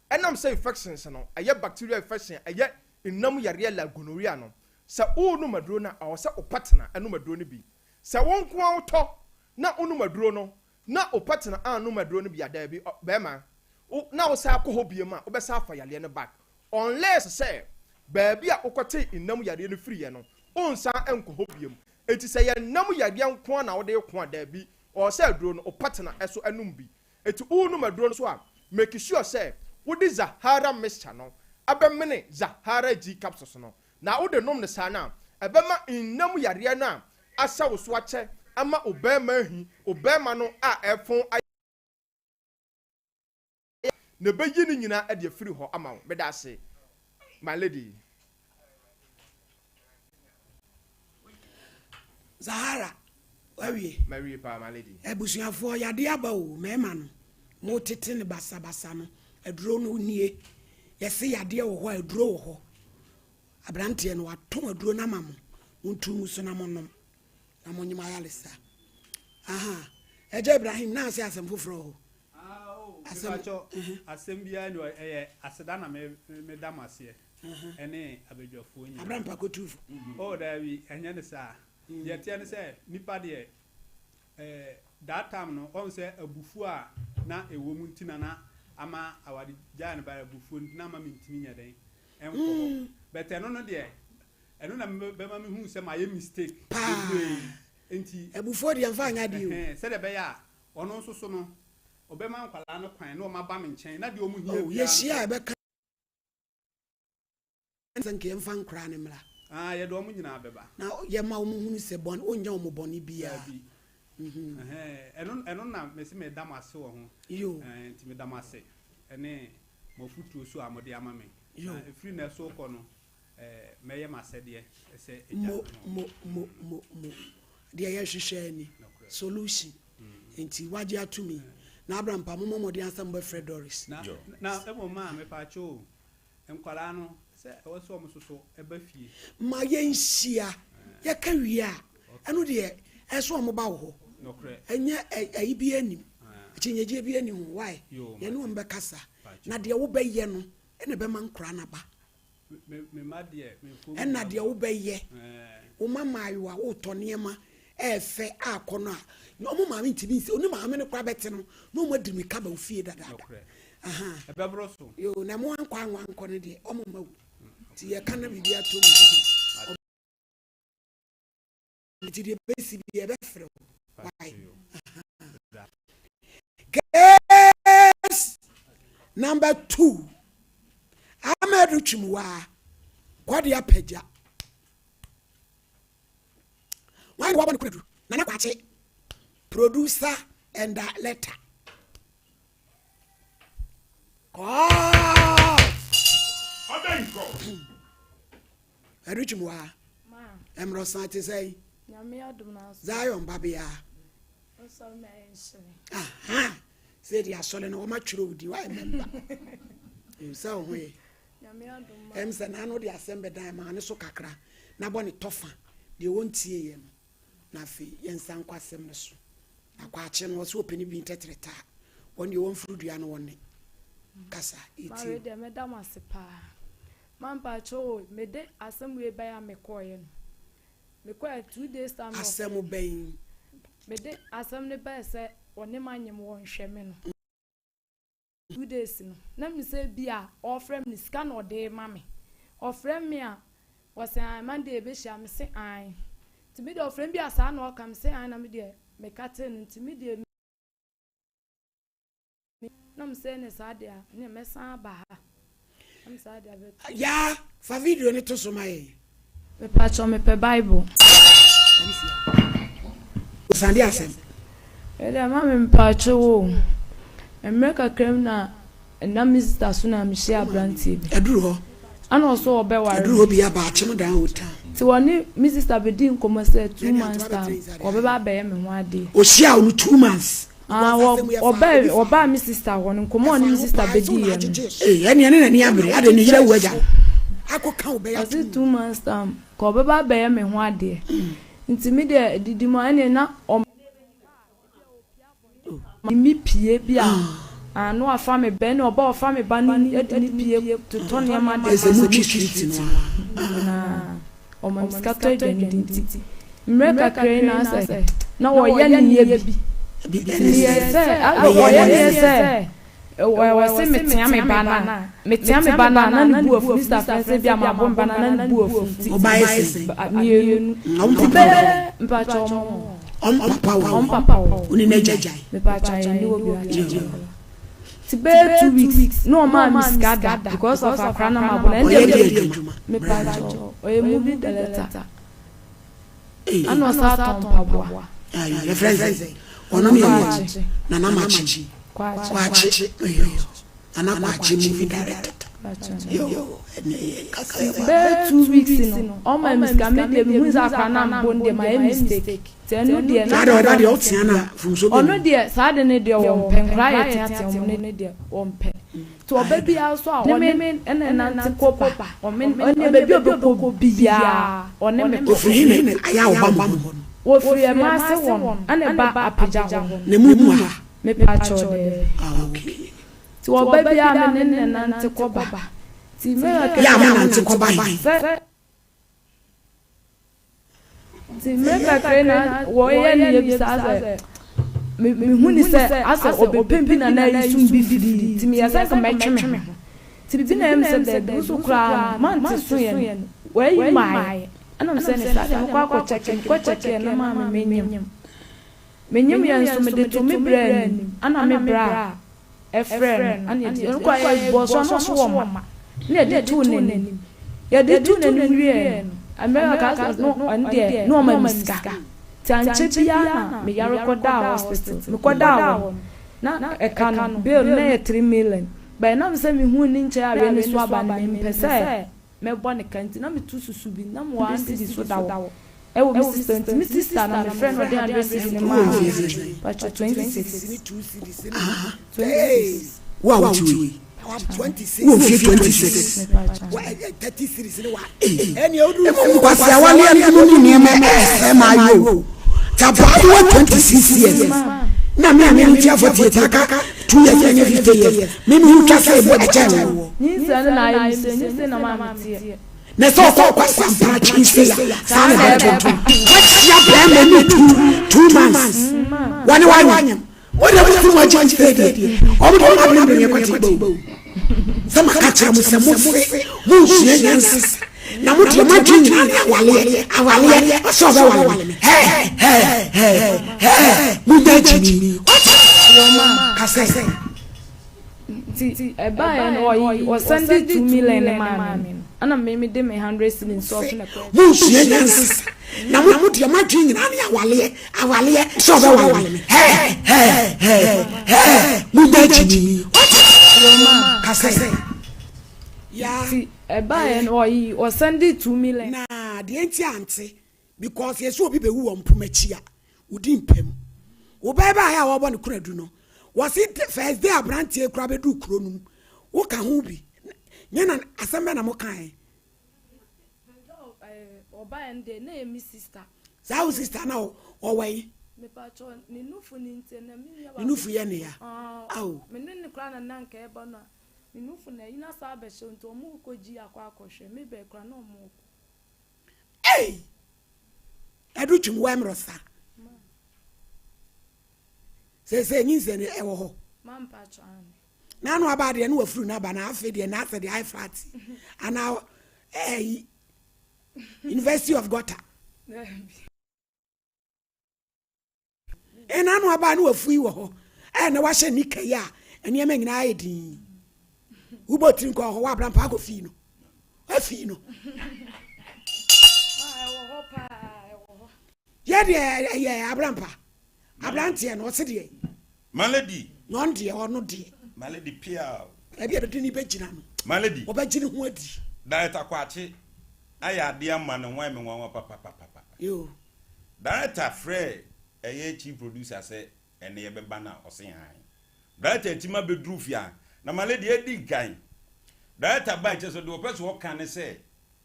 Ɛnam sɛ infections no ɛyɛ bacterial infection a ɛyɛ nnam yareɛ like gonorrhea no, sɛ worenom aduro no a, ɛwɔ sɛ wo partner nom aduro no bi. Sɛ wo nko ara wotɔ na wonom aduro no na wo partner annom aduro no bi a, daabi, barima, wo na wosan akɔ hɔ biom a, wobɛsan afa yareɛ no back. Unless sɛ baabi a wokɔtee nnam yareɛ no firiiɛ no, wonsan nkɔ hɔ biom. Enti sɛ ɛyɛ nnam yareɛ nko ara na wode reko a, daabi, ɛwɔ sɛ aduro no, wo partner nso nom bi. Enti worenom aduro no nso a, make sure sɛ wode Zahara mixture no abɛmene Zahara G capsules no. Na wode nom no saa no a, ɛbɛma nna mu yareɛ no a ahyɛ wo so akyɛ ama wo barima ahi, wo barima no a ɛrefɔn ayɛ na ɛbɛyi ne nyinaa de afiri hɔ ama wo. Meda ase my lady. Zahara, wawie? Mawie paa my lady. Abusuafoɔ yadeɛ aba o, mmarima no mo tete no basabasa no, aduro no nie. Yɛse yadeɛ wɔ hɔ a aduro wɔ hɔ. Abranteɛ no watɔn aduro no ama mo, montu ngu so na monom na monyem ayaresa. Aha, Agya Ibrahim na ase asɛm foforɔ wɔ hɔ. Ah, oh, Asɛm, mepakyɛ, ɛhɛ. asɛm biara ni hɔ, ɛyɛ aseda na me, meda mo aseɛ. ɛne abadwafoɔ nyinaa. Abra mpakotuufo. Oh daabi, ɛnyɛ ne saa. Deɛ ɛteɛ ne sɛ, nipa deɛ, eh, that time no, ɔhu sɛ abufuo a na ɛwɔ mu nti na na ama aware gyae no by abufuo nti na ama mentumi nyɛ dɛn ɛnkɔ hɔ. But ɛno no deɛ, ɛno na bɛma mehu sɛ mayɛ mistake bebree. Nti, Abufuo deɛ mfa nyɛ adeɛ o. ɛhɛn, sɛdeɛ ɛbɛyɛ a ɔno nso so no, ɔbɛma nkwadaa no kwan na wɔaba me nkyɛn na deɛ wɔn hia Oh, biara no yɛhyia a sɛ. ɛbɛka sɛ nka yɛmfa nkoraa no mmra. Ah, yɛde wɔn nyinaa bɛba. Na yɛma wɔn hunu sɛ bɔne, wonyɛ wɔn bɔne biara. Daabi. Ɛhɛn, ɛno, ɛno na mese meda mo ase wɔ ho. Yo. Ɛɛ, nti meda mo ase ɛne mo afutuo so a mode ama me. Yo. Na ɛfiri nnɛ so rekɔ no, ɛɛ, mɛyɛ m'asɛdeɛ sɛ agya Mo, ama wɔn. mo, mo, mo, mo. Deɛ yɛhwehwɛ ni. Nokorɛ. Solution. Nti wagye atom yi. Na Abraham pa, mommɔ mmɔden ara sɛ mobɛfrɛ Doris. Na, na mmom maa, mepaakyɛw o, Nkwadaa no, sɛ ɛwɔ sɛ wɔn nso so ba fie. Ma yɛnhyia, yɛka wie a, ɛno deɛ ɛsɛ sɛ wɔn ba wo hɔ. Nokorɛ. Ɛnyɛ ayi biara nnim, akyinnyegyeɛ biara nni ho, why? Yɛne wɔn bɛkasa, na deɛ wobɛyɛ no na ɛbɛma nkwadaa no aba. Me mma deɛ, me mfom Ɛna deɛ wobɛyɛ, wo mma mmaayewa, wotɔ nneɛma ɛɛfɛ akɔ no a, na wɔn maame ntumi nsi, ɔne maame no koraa bɛte no, na wɔn adi mirika ba wo fie dadaada. Nokorɛ. Aha. Ɛbɛboro so. Yoo, na mo ankɔ anwa ankɔ no deɛ, wɔn mma wo. Nti yɛka na biribi atɔ mu. Nti deɛ bɛsi bi yɛbɛfrɛ wo. Why? Aha. Case number 2. Ahmed Twumwaa, Kwade Apagya. Why na wabɔ ne kunadu? Nana Kwakye, producer and letter. Court. Ɛno twim waa. Ɛmmerɛ te sɛ Zion babea. Aha. Sɛ di asɔre no wɔma twerɛ wo din wayɛ mɛmba. Sɛ wo ho yɛ. Ɛm sɛ n'ano de asɛm bɛdan maa ne so kakra na bɔ ne tɔfa deɛ wɔntie yɛ no. Na afei yɛnsan nkɔ asɛm no so. Na kwakye no ɔsɛ ɔpɛ ne bi ntɛtrɛtaa. Wɔn deɛ wɔmforo dua no wɔne kasa Ma yɛtie wei wo. deɛ mɛda mo ase paa. Ma mpakyɛw o mede asɛm wei baeɛ a mekɔeɛ no mekɔɛ 2 days time na Asɛm ɔfrɛ me. bɛn? Mede asɛm no baeɛ sɛ ɔne ma nyem wɔnhwɛ me no. 2 days no na me sɛ bi a ɔfrɛ me no sika na ɔde ma me. Ɔfrɛ me a ɔsɛ ae Monday yɛbɛhyia me se ae. Nti me deɛ ɔfrɛ me bi a saa na ɔka me se ae na me deɛ meka kyerɛ no nti me deɛ na me sɛ ne saa deɛ a ne mɛsan aba ha. Na me saa deɛ abɛto. Yaa fa video no to so ma yɛn. Mepakyɛw mepɛ Bible. Sande asɛm. Ɛdeɛ ma me mpakyɛw o. Mmerɛ kakra mu na ɛnam me sista so na mehyia aberanteɛ bi. Aduru hɔ. Ana ɔso ɔbɛware Aduru me. hɔ bi aba akyem dan old town. Nti wɔne me sista bɛdi nkɔmmɔ sɛ 2 months time ɔbɛba abɛyɛ me ho adeɛ. Ohyia wo no 2 months. Ah, ɔbaa ɔbaa me sista hɔ no nkɔmmɔ a ɔne me sista bɛdiiɛ no. Ee, ɛnneɛ ne n'ani abere ade ne yere awu agya no. Ɔse 2 months time ka ɔbɛba abɛyɛ me ho adeɛ. Nti me deɛ didi mu a ɛnneɛ na ɔma me pie bi a ah, na wafa me ba ɛnna ɔba ɔfa me ba no de ne pie totɔ nneɛma de Ɛsɛ mu twi street no a. Na ɔma me sika tɔ aduane di nti mmerɛ kakra yi na asɛ na wɔyɛ ne yɛ bi nti meyɛ sɛ ɔyɛ ne yɛ sɛ ɛwɔ se metea me ba no a metea me ba no a na ne bu afu. Mr. Fɛn sɛ bi a mabɔ me ba no a na ne bu afu nti Ɔba yɛ sɛn? Mmienu. Ɔmo nti papa wɔ bɛyɛ mpakyɛ ɔmo Ɔmo papa wɔ ɔmo papa wɔ Wo ne n'agya. Mepakyɛ ayɛ ne wɔ bi akyɛ nti bɛyɛ 2 weeks na ɔmaa me sika da because of akora na mabɔ no. Ɔyɛ ɛndeɛ deɛ adwuma. Mepakyɛ ɔyɛ movie director ana ɔsa atɔn mpaboa. Ayo, yɛfrɛ no sɛn? Ɔno ne yɛ Nana Makye. Kwakye. Kwakye. Yo. Nana Kwakye movie director. Yo, ɛnɛ yɛ kasa yɛ ba. Bɛyɛ 2 weeks no ɔma me sika. Me deɛ mehu sɛ akora na mbɔ no deɛ mayɛ mistake nti ɛno deɛ Saa deɛ ɔba deɛ ɔtea na mfomso bɛ ɔno mu. Deɛ saa de ne deɛ wɔmpɛ nkora yɛ teatea ɔmo ne deɛ wɔmpɛ nti ɔba biara so a ɔne me ɛna nante kɔ ba ɔme ɔne baabi a ɔbɛkɔ biara ɔne me kɔ. Ofiri he na ayɛ a ɔba mo hɔ no? Wɔfiri ɛma ase wɔ no ɛna ba apagya hɔ no. Na mu mu ha? Mepakyɛw dɛ. Ah, okay. Nti ɔba biara me ne ne nante kɔ ba nti mmerɛ Yɛ a mo nante kɔ ba he? Sɛ nti mmerɛ kakra yi na wɔyɛ ne yɛ bi saa sɛ mehu ni sɛ asɛ ɔbɛpɛ bi na na ayi sum bi firi nti meyɛ sɛ nka mɛtwe me ho nti bibi na ɛm sɛ daabi wo so koraa no mante so yɛ no wɔayi maayɛ ɛna mesɛ ne saa deɛ mekɔ akɔ kyɛke mekɔ kyɛke na maa me menyem menyem yɛ nso mede to me brɛ anim ana me brɛ a ɛfrɛ no ana yɛde ɛno kɔ yɛ bɔ so ana ɔso wɔ ma na yɛde too n'anim yɛde too n'anim wieɛ no America ka sɛ no ɔno deɛ na ɔma me sika nti ankyɛ biara na meyare kɔdaa hospital. Mekɔdaa hɔ no na ɛka no bill no na yɛ 3 million but ɛnam sɛ mehuu ne nkyɛn awie ne so aba no mempɛ sɛ mɛbɔ ne ka nti na meto susu bi na mewɔ 1 cedi so da hɔ ɛwɔ me sister nti me sister na mefrɛ no ɔde 100 cedi no maa Wowɔ me. mfie sɛn? Pakyɛ 26, 26. Wo a wote wei. Wowɔ mfie 26. Mepakyɛ. Nkwasi awaleɛ no mu ne nneɛma ɛsɛ ma ayɛ o. Tabaayewa 26 years. Na me a me ntua 48 aka 2 years ɛnyɛ 50 years. Me me ho twa sɛ ɛbɔ ɛkyɛn wo. Nyinsɛn no na ayɛ me sɛ nyinsɛn na maa me teɛ. Na sɛ ɔkɔ kwasi amprakye se ya saa na ɛbɛtoto. Wahyia bɛrima ne 2 months. Wɔne wanyem. Wode mo ti mo agye nkyerɛ deɛ. Ɔmo de ɔmo abene mbene kɔte ba o. Sɛ maka kyerɛ mo sɛ mo se mo nsua nyansa na mo deɛ mo adwene nyinaa ne awaleɛ awaleɛ ɔsɛ ɔbɛwale me hɛɛ hɛɛ hɛɛ hɛɛ mo nya agyimi kasɛ. Nti ɛbaeɛ no ɔyi ɔsɛnde 2 million ne maa me no ɛna me me de me 100 cedi nso ɔso na kɔ. Mo nsua nyansa na mo deɛ mo adwene nyinaa ne awaleɛ awaleɛ sɛ ɔbɛwale me hɛɛ hɛɛ hɛɛ hɛɛ mo nya agyimi kasɛ. Nti ɛbaeɛ no ɔyi ɔsɛnde 2 million. Na deɛ nti ante because yɛsɛ obi bɛwu wɔ mpoma akyi a wodi mpam wobɛɛ baayɛ a wɔbɔ ne koradu no wɔse first day aberanteɛ kora bɛduu kuro no mu woka ho bi nyɛ na asɛm bɛ na mokae? Ɔbaeɛ no deɛ na yɛ me sister. Saa wo sister na ɔwɔ yi? Mepakyɛw, ne nufu no nti na me nua Ne baako. nufu yɛ ne ya. Ɔɔ, Ao. me ne no koraa na na anka ɛba no a, ne nufu no ayi na asan abɛhyɛ nti wɔn rekɔ gyi akɔ akɔhwɛ. Me bɛɛ koraa na wɔn rekɔ. Ei! Ɛdo twem wɔ ɛmrɔ sa. Seesei nyinsɛn no ɛwɔ hɔ. Ma mpakyɛw aane. N'ano aba deɛ ne wafuru n'aba na afei deɛ n'asɛ deɛ ayɛ flat anaa ɛyi University of Gota. Ɛna ano aba ne wafu yi wɔ hɔ ɛna wahyɛ nika yi a nneɛma nyinaa ayɛ din. Wobɔ tiri nkɔ hɔ wabra mpa akɔ fii no afii no. Yɛ deɛ ɛyɛ abrampa abranteɛ no ɔse deɛ. Malady. Na ɔno deɛ ɔno deɛ. Malady piaw. Ɛbi a bɛde ne bɛgyina no. Malady. Ɔbɛgye ne ho adi. Director Kwakye ayɛ adeɛ ama ne ho ayɛ me nwanwa papapapapa. Yoo. Director frɛɛ ɛyɛ chief producer sɛ ɛnɛ yɛbɛba no a ɔse hann. Director atim abɛduru fie a na Malady adi nkan. Director bae kyerɛ sɛ deɛ ɔpɛ sɛ ɔka ne sɛ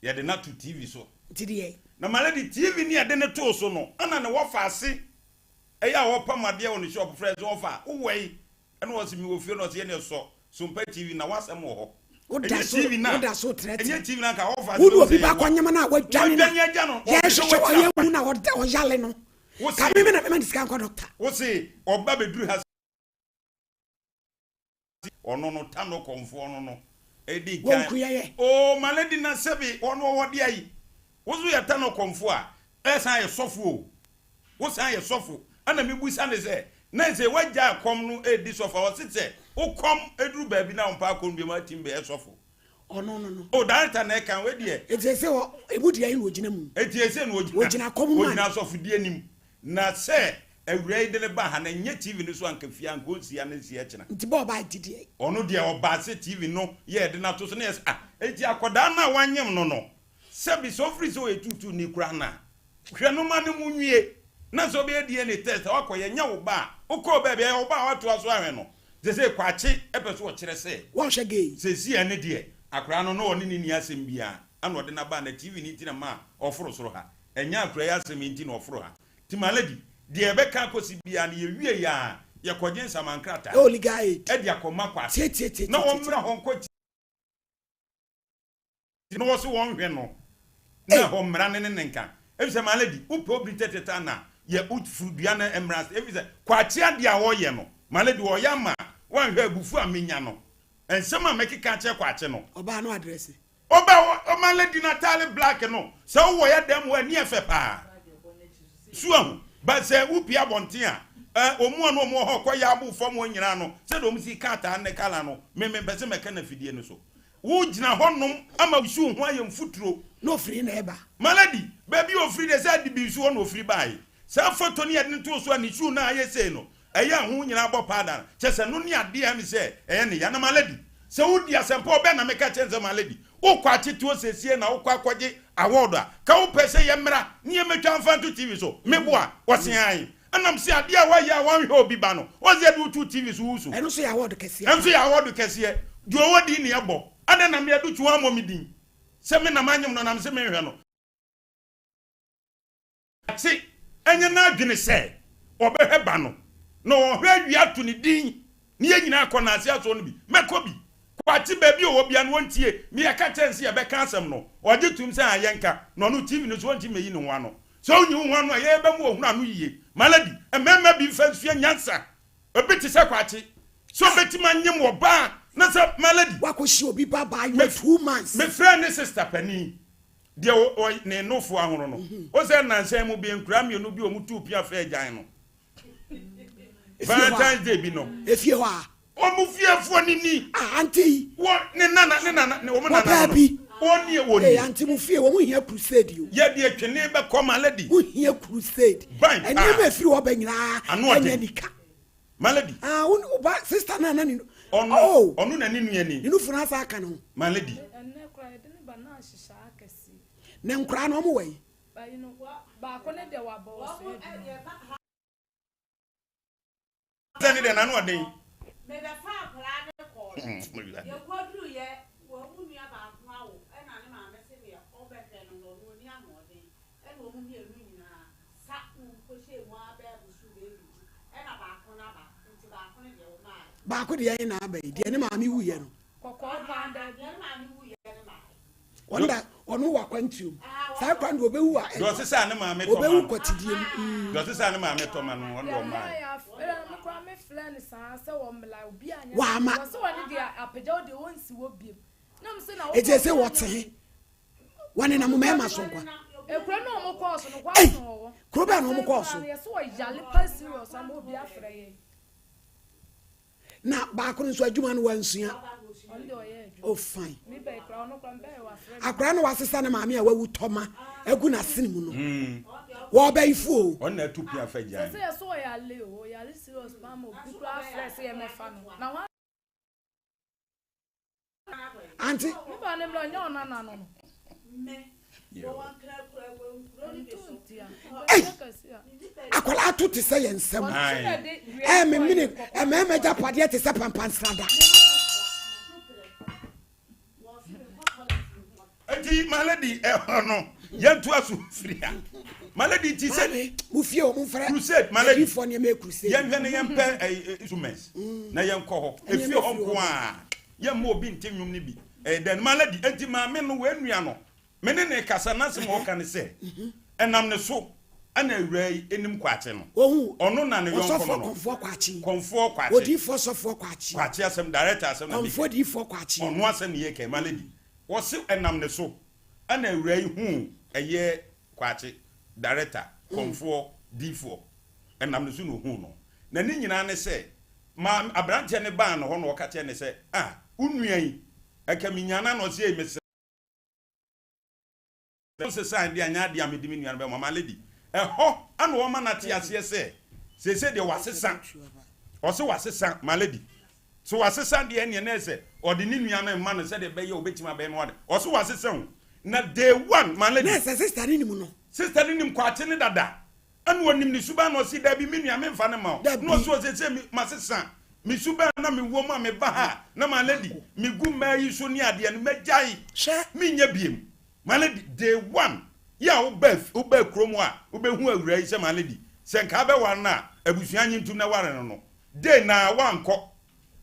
yɛde no ato TV so. Nti deɛ. Na Malady TV ne yɛde no too so no ɛna ne wɔfa ase ɛyɛ a ɔpam adeɛ wɔ ne shop frɛ sɛ ɔfa wowɔ yi ɛna ɔse mewɔ fie na ɔse yɛne sɔ Sompa TV na w'asɛm wɔ hɔ. Woda Ɛnyɛ so TV na woda so trɛtrɛ. ɛnyɛ TV na nka ɔfa Wo ne sɛ obi sɛ ba kɔnyem no a wadwane wadwane agya no no yɛhwehwɛ ɔhwehwɛ ɔyɛ hu na ɔda ɔyale no. Wose Ka me me na mema ne sika nkɔ dɔkta. Wose ɔba bɛduru ha se ɔno no ta no kɔmfoɔ no no ɛdi Wɔn kan kuyɛyɛ. Oo ma lady na sɛbe ɔno ɔwɔ deɛ yi wo so yɛ ta no kɔmfoɔ a ɛsan yɛ sɔfo o wo san yɛ sɔfo ɛna me busa ne sɛ na sɛ wagya kɔm no ɛdi sɔfo a ɔse sɛ wo kɔm ɛduru baabi na wo mpa akɔm biom atim bɛyɛ sɔfo Ɔno no no. O director na ɛka wei deɛ. Eti ese wɔ emu deɛ na ogyina mu. Eti ese na ogyina. Ogyina kɔm mu Ogyina asɔfodie nim. Na sɛ awuraa yi de no ba ha na ɛnyɛ TV no so anka fie anka ɔnsi ha na nsi ɛkyena. Nti bɔ ɔbaa nti deɛ. Ɔno deɛ ɔbaa sɛ TV no yɛ de no ato so na yɛ sɛ ah eti akɔdaa no a wanyem no no sɛbi sɛ ɔfiri sɛ ɔyɛ tuutuu ni koraa no a hwɛ no ma no mu nwie na sɛ ɔbɛyɛ DNA test a wakɔ yɛ nyɛ wo ba a wokɔɔ baabi a ɛyɛ wo ba a watoa so ahwɛ no Sesei Kwakye pɛ sɛ ɔkyerɛ sɛ. Wɔnhwɛ gay. Sesei ɛne deɛ akwadaa no na ɔne no nni asɛm biara ɛna ɔde no aba na TV no nti na ɛmaa ɔforo soro ha. Ɛnyɛ akwadaa yi asɛm yi nti na ɔforo ha. Nti my lady, deɛ yɛbɛka akɔsi biara no yɛwie yɛ a yɛkɔgye nsaman krataa Ɛwɔ legal aid. de akɔma Kwakye na Tietietie. ɔmmra hɔ nkɔ na wɔse wɔnhwɛ no na ɛhɔ mmara no ne ne nka efisɛ my lady wopɛ obi tɛtɛtɛ na yɛ wofuru dua no mmara ase efisɛ kwakye adeɛ a ɔyɛ no my lady ɔyɛ ama wanhwɛ abufuo a menya no nsɛm a mɛkeka akyerɛ kwakye no Ɔbaa no address. Ɔbaa my lady no ataale black no sɛ wowɔ yɛ dɛm hɔ ani ɛfɛ paa so ahu but sɛ wopie abɔnten a ɛ ɔmu a na ɔmu wɔ hɔ kɔ yɛ abo fam hɔ nyinaa no sɛdeɛ ɔmu si ka ataale ne kala no me mempɛ sɛ mɛka no afidie no so Wo gyina hɔ nom ama wo shoe ho ayɛ mfuturo. Na ofiri he na ɛɛba? Malady, baabi a ofiri deɛ sɛ adibi nso hɔ na ofiri baeɛ. Saa photo no yɛde no too so a ne shoe no a ayɛ sei no, ɛyɛ a ho nyinaa bɔ paada no. Kyerɛ sɛ ɛno ne adeɛ a ɛme sɛ ɛyɛ ne ya. Na Malady, sɛ wodi asɛmpa a ɔbɛn na meka kyerɛ no sɛ Malady, wokɔ akyetoɔ sesie na wokɔ akɔgye award a, ka wopɛ sɛ yɛmmra ne yɛmmɛtwa mfa nto TV so? Meboa? Ɔse aane. Ɛnam sɛ adeɛ a woayɛ a woanhwɛ obi ba no, ɔsɛ yɛde wo to TV so wusu. Ɛno nso yɛ award kɛseɛ Ɛno nso yɛ award kɛseɛ. Deɛ ɔwɔ din na ɛbɔ. Adɛn na me Adutwo ammɔ me din sɛ me na manyem no na mese menhwɛ no? Ate ɛnyɛ n'adwene sɛ ɔbɛhwɛ ba no na ɔhwɛ awie ato ne din ne yɛn nyinaa akɔ n'ase asɔ no bi. Mɛkɔ bi. Kwakye baabi a ɔwɔ biara no ɔntie. Me yɛka kyerɛ no sɛ yɛbɛka asɛm no, ɔgye tom sɛ aa yɛnka. Na ɔno TV no so ɔntumi mmɛyi ne ho ano. Sɛ wonyi wo ho ano a, yɛbɛma wɔahunu ano yie. Malady, mmarima bi mfa nsua nyansa. Ebi te sɛ Kwakye. Sɛ ɔbɛtumi anyem ɔbaa na sɛ Malady. Wakɔhyia obi ba abaayewa 2 months. Mefrɛɛ ne sister panin, deɛ ɔ ne nofoɔ ahono no. Wohu sɛ nnansa yi mu bi, nkoraa mmienu bi a wɔtuu pia fɛɛ gyan no. Valentine's Day bi no. Efie hɔ a. Wɔn fiefoɔ ni ni. Ah auntie yi. Wɔ ne nana ne nana ne wɔn nana no. bi. Wɔn nie wɔn ni. Ee auntie mo fie wɔn hia crusade o. Yɛ deɛ twene bɛ kɔ ma lady. Mo hia crusade. Ban paa. Nneɛma efiri hɔ bɛ nyinaa. Ano ɔden. Ɛnyɛ nika. Ma lady. Ah wo ba sister na na ne. Ɔno oh. Ɔno na ne nua ni. Ne nufu na asa aka ne ho. Ma lady. Ɛnɛ kora yɛde ne ba na ahyehyɛ akɛse. Ne nkora na wɔn wɔ yi. Baako ne deɛ wabɔ ɔsua adwuma. Sɛ ne deɛ n'ano ɔden. Mebɛfa akwadaa no kɔɔ no, yɛkɔduruiɛ, wɔn mu nua baako awo, ɛna ne maame se deɛ ɔbɛhwɛ no no, ɔno ɔnni ahoɔden, ɛna wɔn mmienu nyinaa sa na wɔn kɔhyɛɛ mu ara bɛyɛ bosome. Baako deɛ ɛyɛ na aba yi deɛ ne maame wuyɛ no. Ɔno da ɔno wɔ akwantuo mu saa kwan deɛ ɔbɛwu a Deɛ ɔsesa ne maame tɔ ma ɔbɛwu no. kɔtidie mu. Mm. Deɛ ɔsesa ne maame tɔ ma no ɔno deɛ ɔmmaa. Wama. Eti ese wɔte he wɔnenam mmarima so nkwa. Ei kuro bɛn na wɔn kɔɔ so. Na baako no nso adwuma no wansua. Oh fine. Akwaraa no wasesa ne maame a wawu tɔma agu n'asene mu no. Hmm. Wɔbɛyifo o. Ɔno na ɛto pia fa gyan. Ante. Ei! Akwadaa to te sɛ yɛn nsam. Ɛmemene mmarima agyapadeɛ te sɛ pampansrada. Eti my lady ɛhɔ no yɛntoa so firi ha. My lady ti sɛ. Mo fie wɔn mfrɛ. Crusade my lady. Adiifoɔ nneɛma yɛ crusade. Yɛnhwɛ ne yɛmpɛ ɛyi instruments na yɛnkɔ hɔ. Efie hɔ nko a yɛmma obi nte nnwom no bi. Ɛyɛ dɛn my lady eti maame no wei nua no me ne ne kasa n'asɛm a ɔka ne sɛ ɛnam ne so ɛna awuraa yi anim kwakye no. Ohun Ɔno na ne yɔnko no ɔsɔfoɔ no. kɔnfoɔ kwakye. Kɔnfoɔ kwakye. Odiifoɔ sɔfoɔ kwakye. Kwakye asɛm director asɛm na Kɔnfoɔ meka. diifoɔ kwakye. Ɔno asɛm ne yɛka yi my lady. Wɔse ɛnam ne so ɛna awuraa yi huu ɛyɛ Kwakye, director, kɔmfoɔ, diifoɔ. Ɛnam ne so na ohuu no. Na ne nyinaa ne sɛ, maame, abranteɛ no baa ne hɔ na ɔka kyerɛɛ no sɛ, ah, wo nua yi, ɛka menyaa no a na ɔse ei mesrɛ wo sesae deɛ anyɛ adeɛ a mede me nua no bɛma my lady. Ɛhɔ ɛna ɔma no ate aseɛ sɛ, seesei deɛ wasesa. Ɔse wasesa, my lady. So wasesa deɛ ɛneɛ na ɛsɛ ɔde ne nua no rema no sɛdeɛ ɛbɛyɛ ɔbɛtumi abɛyɛ no ade. Ɔse wasesa o. Na day one my lady. Na ɛsɛ sister no nim no. Sister no nim Kwakye no dada. Ɛna ɔnim ne suban na ɔse dabi me nua memfa no mma wo. Dabi. Na ɔse ɔsese me masesa me suban na mewɔ mu a meba ha a na my lady megu mmaa yi so ne adeɛ no mɛgyae. Hwɛ. Menyɛ biem. My lady day one yɛ a woba wobaa kurom hɔ a wobɛhu awuraa yi sɛ my lady sɛ nka abɛware no a abusua nye ntom na ware no no. Dee na woankɔ?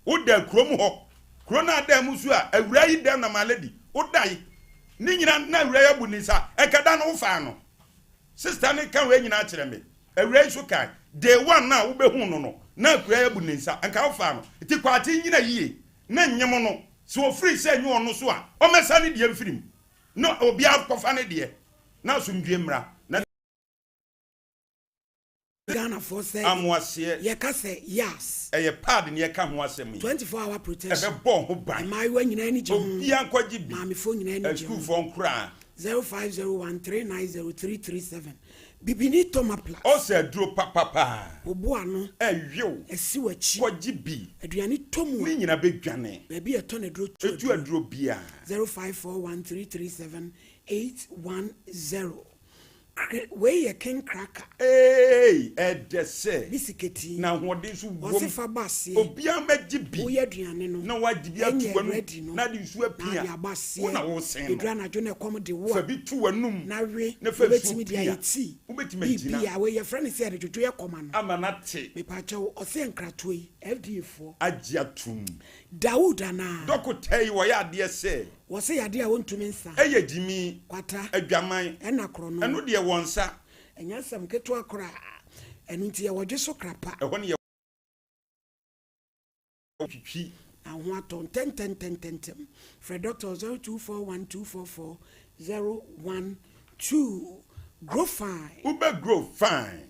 Woda kurom hɔ. Kuro no a da mu so a awuraa yi dɛm na my lady wodae. Ne nyina na awuraa yi abu ne nsa. Ɛnka da no wofaa no. Sister no ka wei nyinaa kyerɛ me. Awuraa yi so kae. Day one no a wobɛhuu no no na akuraa yi abu ne nsa. Nka wofaa no. Nti Kwakye nyina yie na nyem no. Sɛ ofiri sɛ nyɛ ɔno so a ɔmmɛsa ne deɛ mfiri mu. Na obiara nkɔfa ne deɛ na asomdwie mmra. Na. Ghanafoɔ sɛ Amoaseɛ. yɛka sɛ yas. Ɛyɛ pad ne yɛka ho asɛm yi. 24 hour protection. Ɛbɛbɔ wo ho ban. Mmaayewa nyinaa ani gye ho. Obiara nkɔgye bi. Maamefoɔ nyinaa ani gye ho. Asukuufoɔ nkoraa. 0501390337 Bibini Toma Plus. Ɔsɛ aduro papa paa. Wo bo ano. Ɛwe wo. Ɛsi w'akyi. Kɔgye bi. Aduane tɔ mu a. Ne nyinaa bɛdwane. Baabi a yɛtɔ no aduro tu aduro. Ɛtu aduro biara. 0541337810 Kre wei yɛ king cracker. Eeii ɛdɛ sɛ. Bisiketi. Na ahoɔden nso wom. Ɔse fa bɔ aseɛ. Obiara mmɛgye bi. Woyɛ aduane no. Na wagye bi ato Ɛnyɛ w'anum. ready no. Na de nsuo apia. Na ade abɔ aseɛ. Wo na wosen no. Ɛduru anadwo na ɛkɔm de wo a. Fa bi to w'anum. Na we. Na fa nsuo Wobɛtumi de pia. ayɛ tea. Wobɛtumi agyina. Biribiara. Wei yɛfrɛ no sɛ yɛde dwodwo yɛ kɔm ano. Ama no ate. Mepakyɛw ɔse nkratoɔ yi FDA foɔ. Agye atom. Dawood anaa? Dɔkota yi wɔyɛ adeɛ sɛ. Wɔse yadeɛ a wɔntumi nsa. Ɛyɛ gyimi. Kwata. Adwaman. Ɛna korɔno. Ɛno deɛ wɔ nsa. Ɛnyɛ asɛm ketewa koraa. Ɛno nti yɛwɔ dwe so kra pa. Ɛhɔ ne yɛ twitwi. Na wo ho atɔ ntɛntɛntɛntɛntɛm. Frɛ dɔkta wɔ 0241 244 012. Grow fine. Wobɛ grow fine.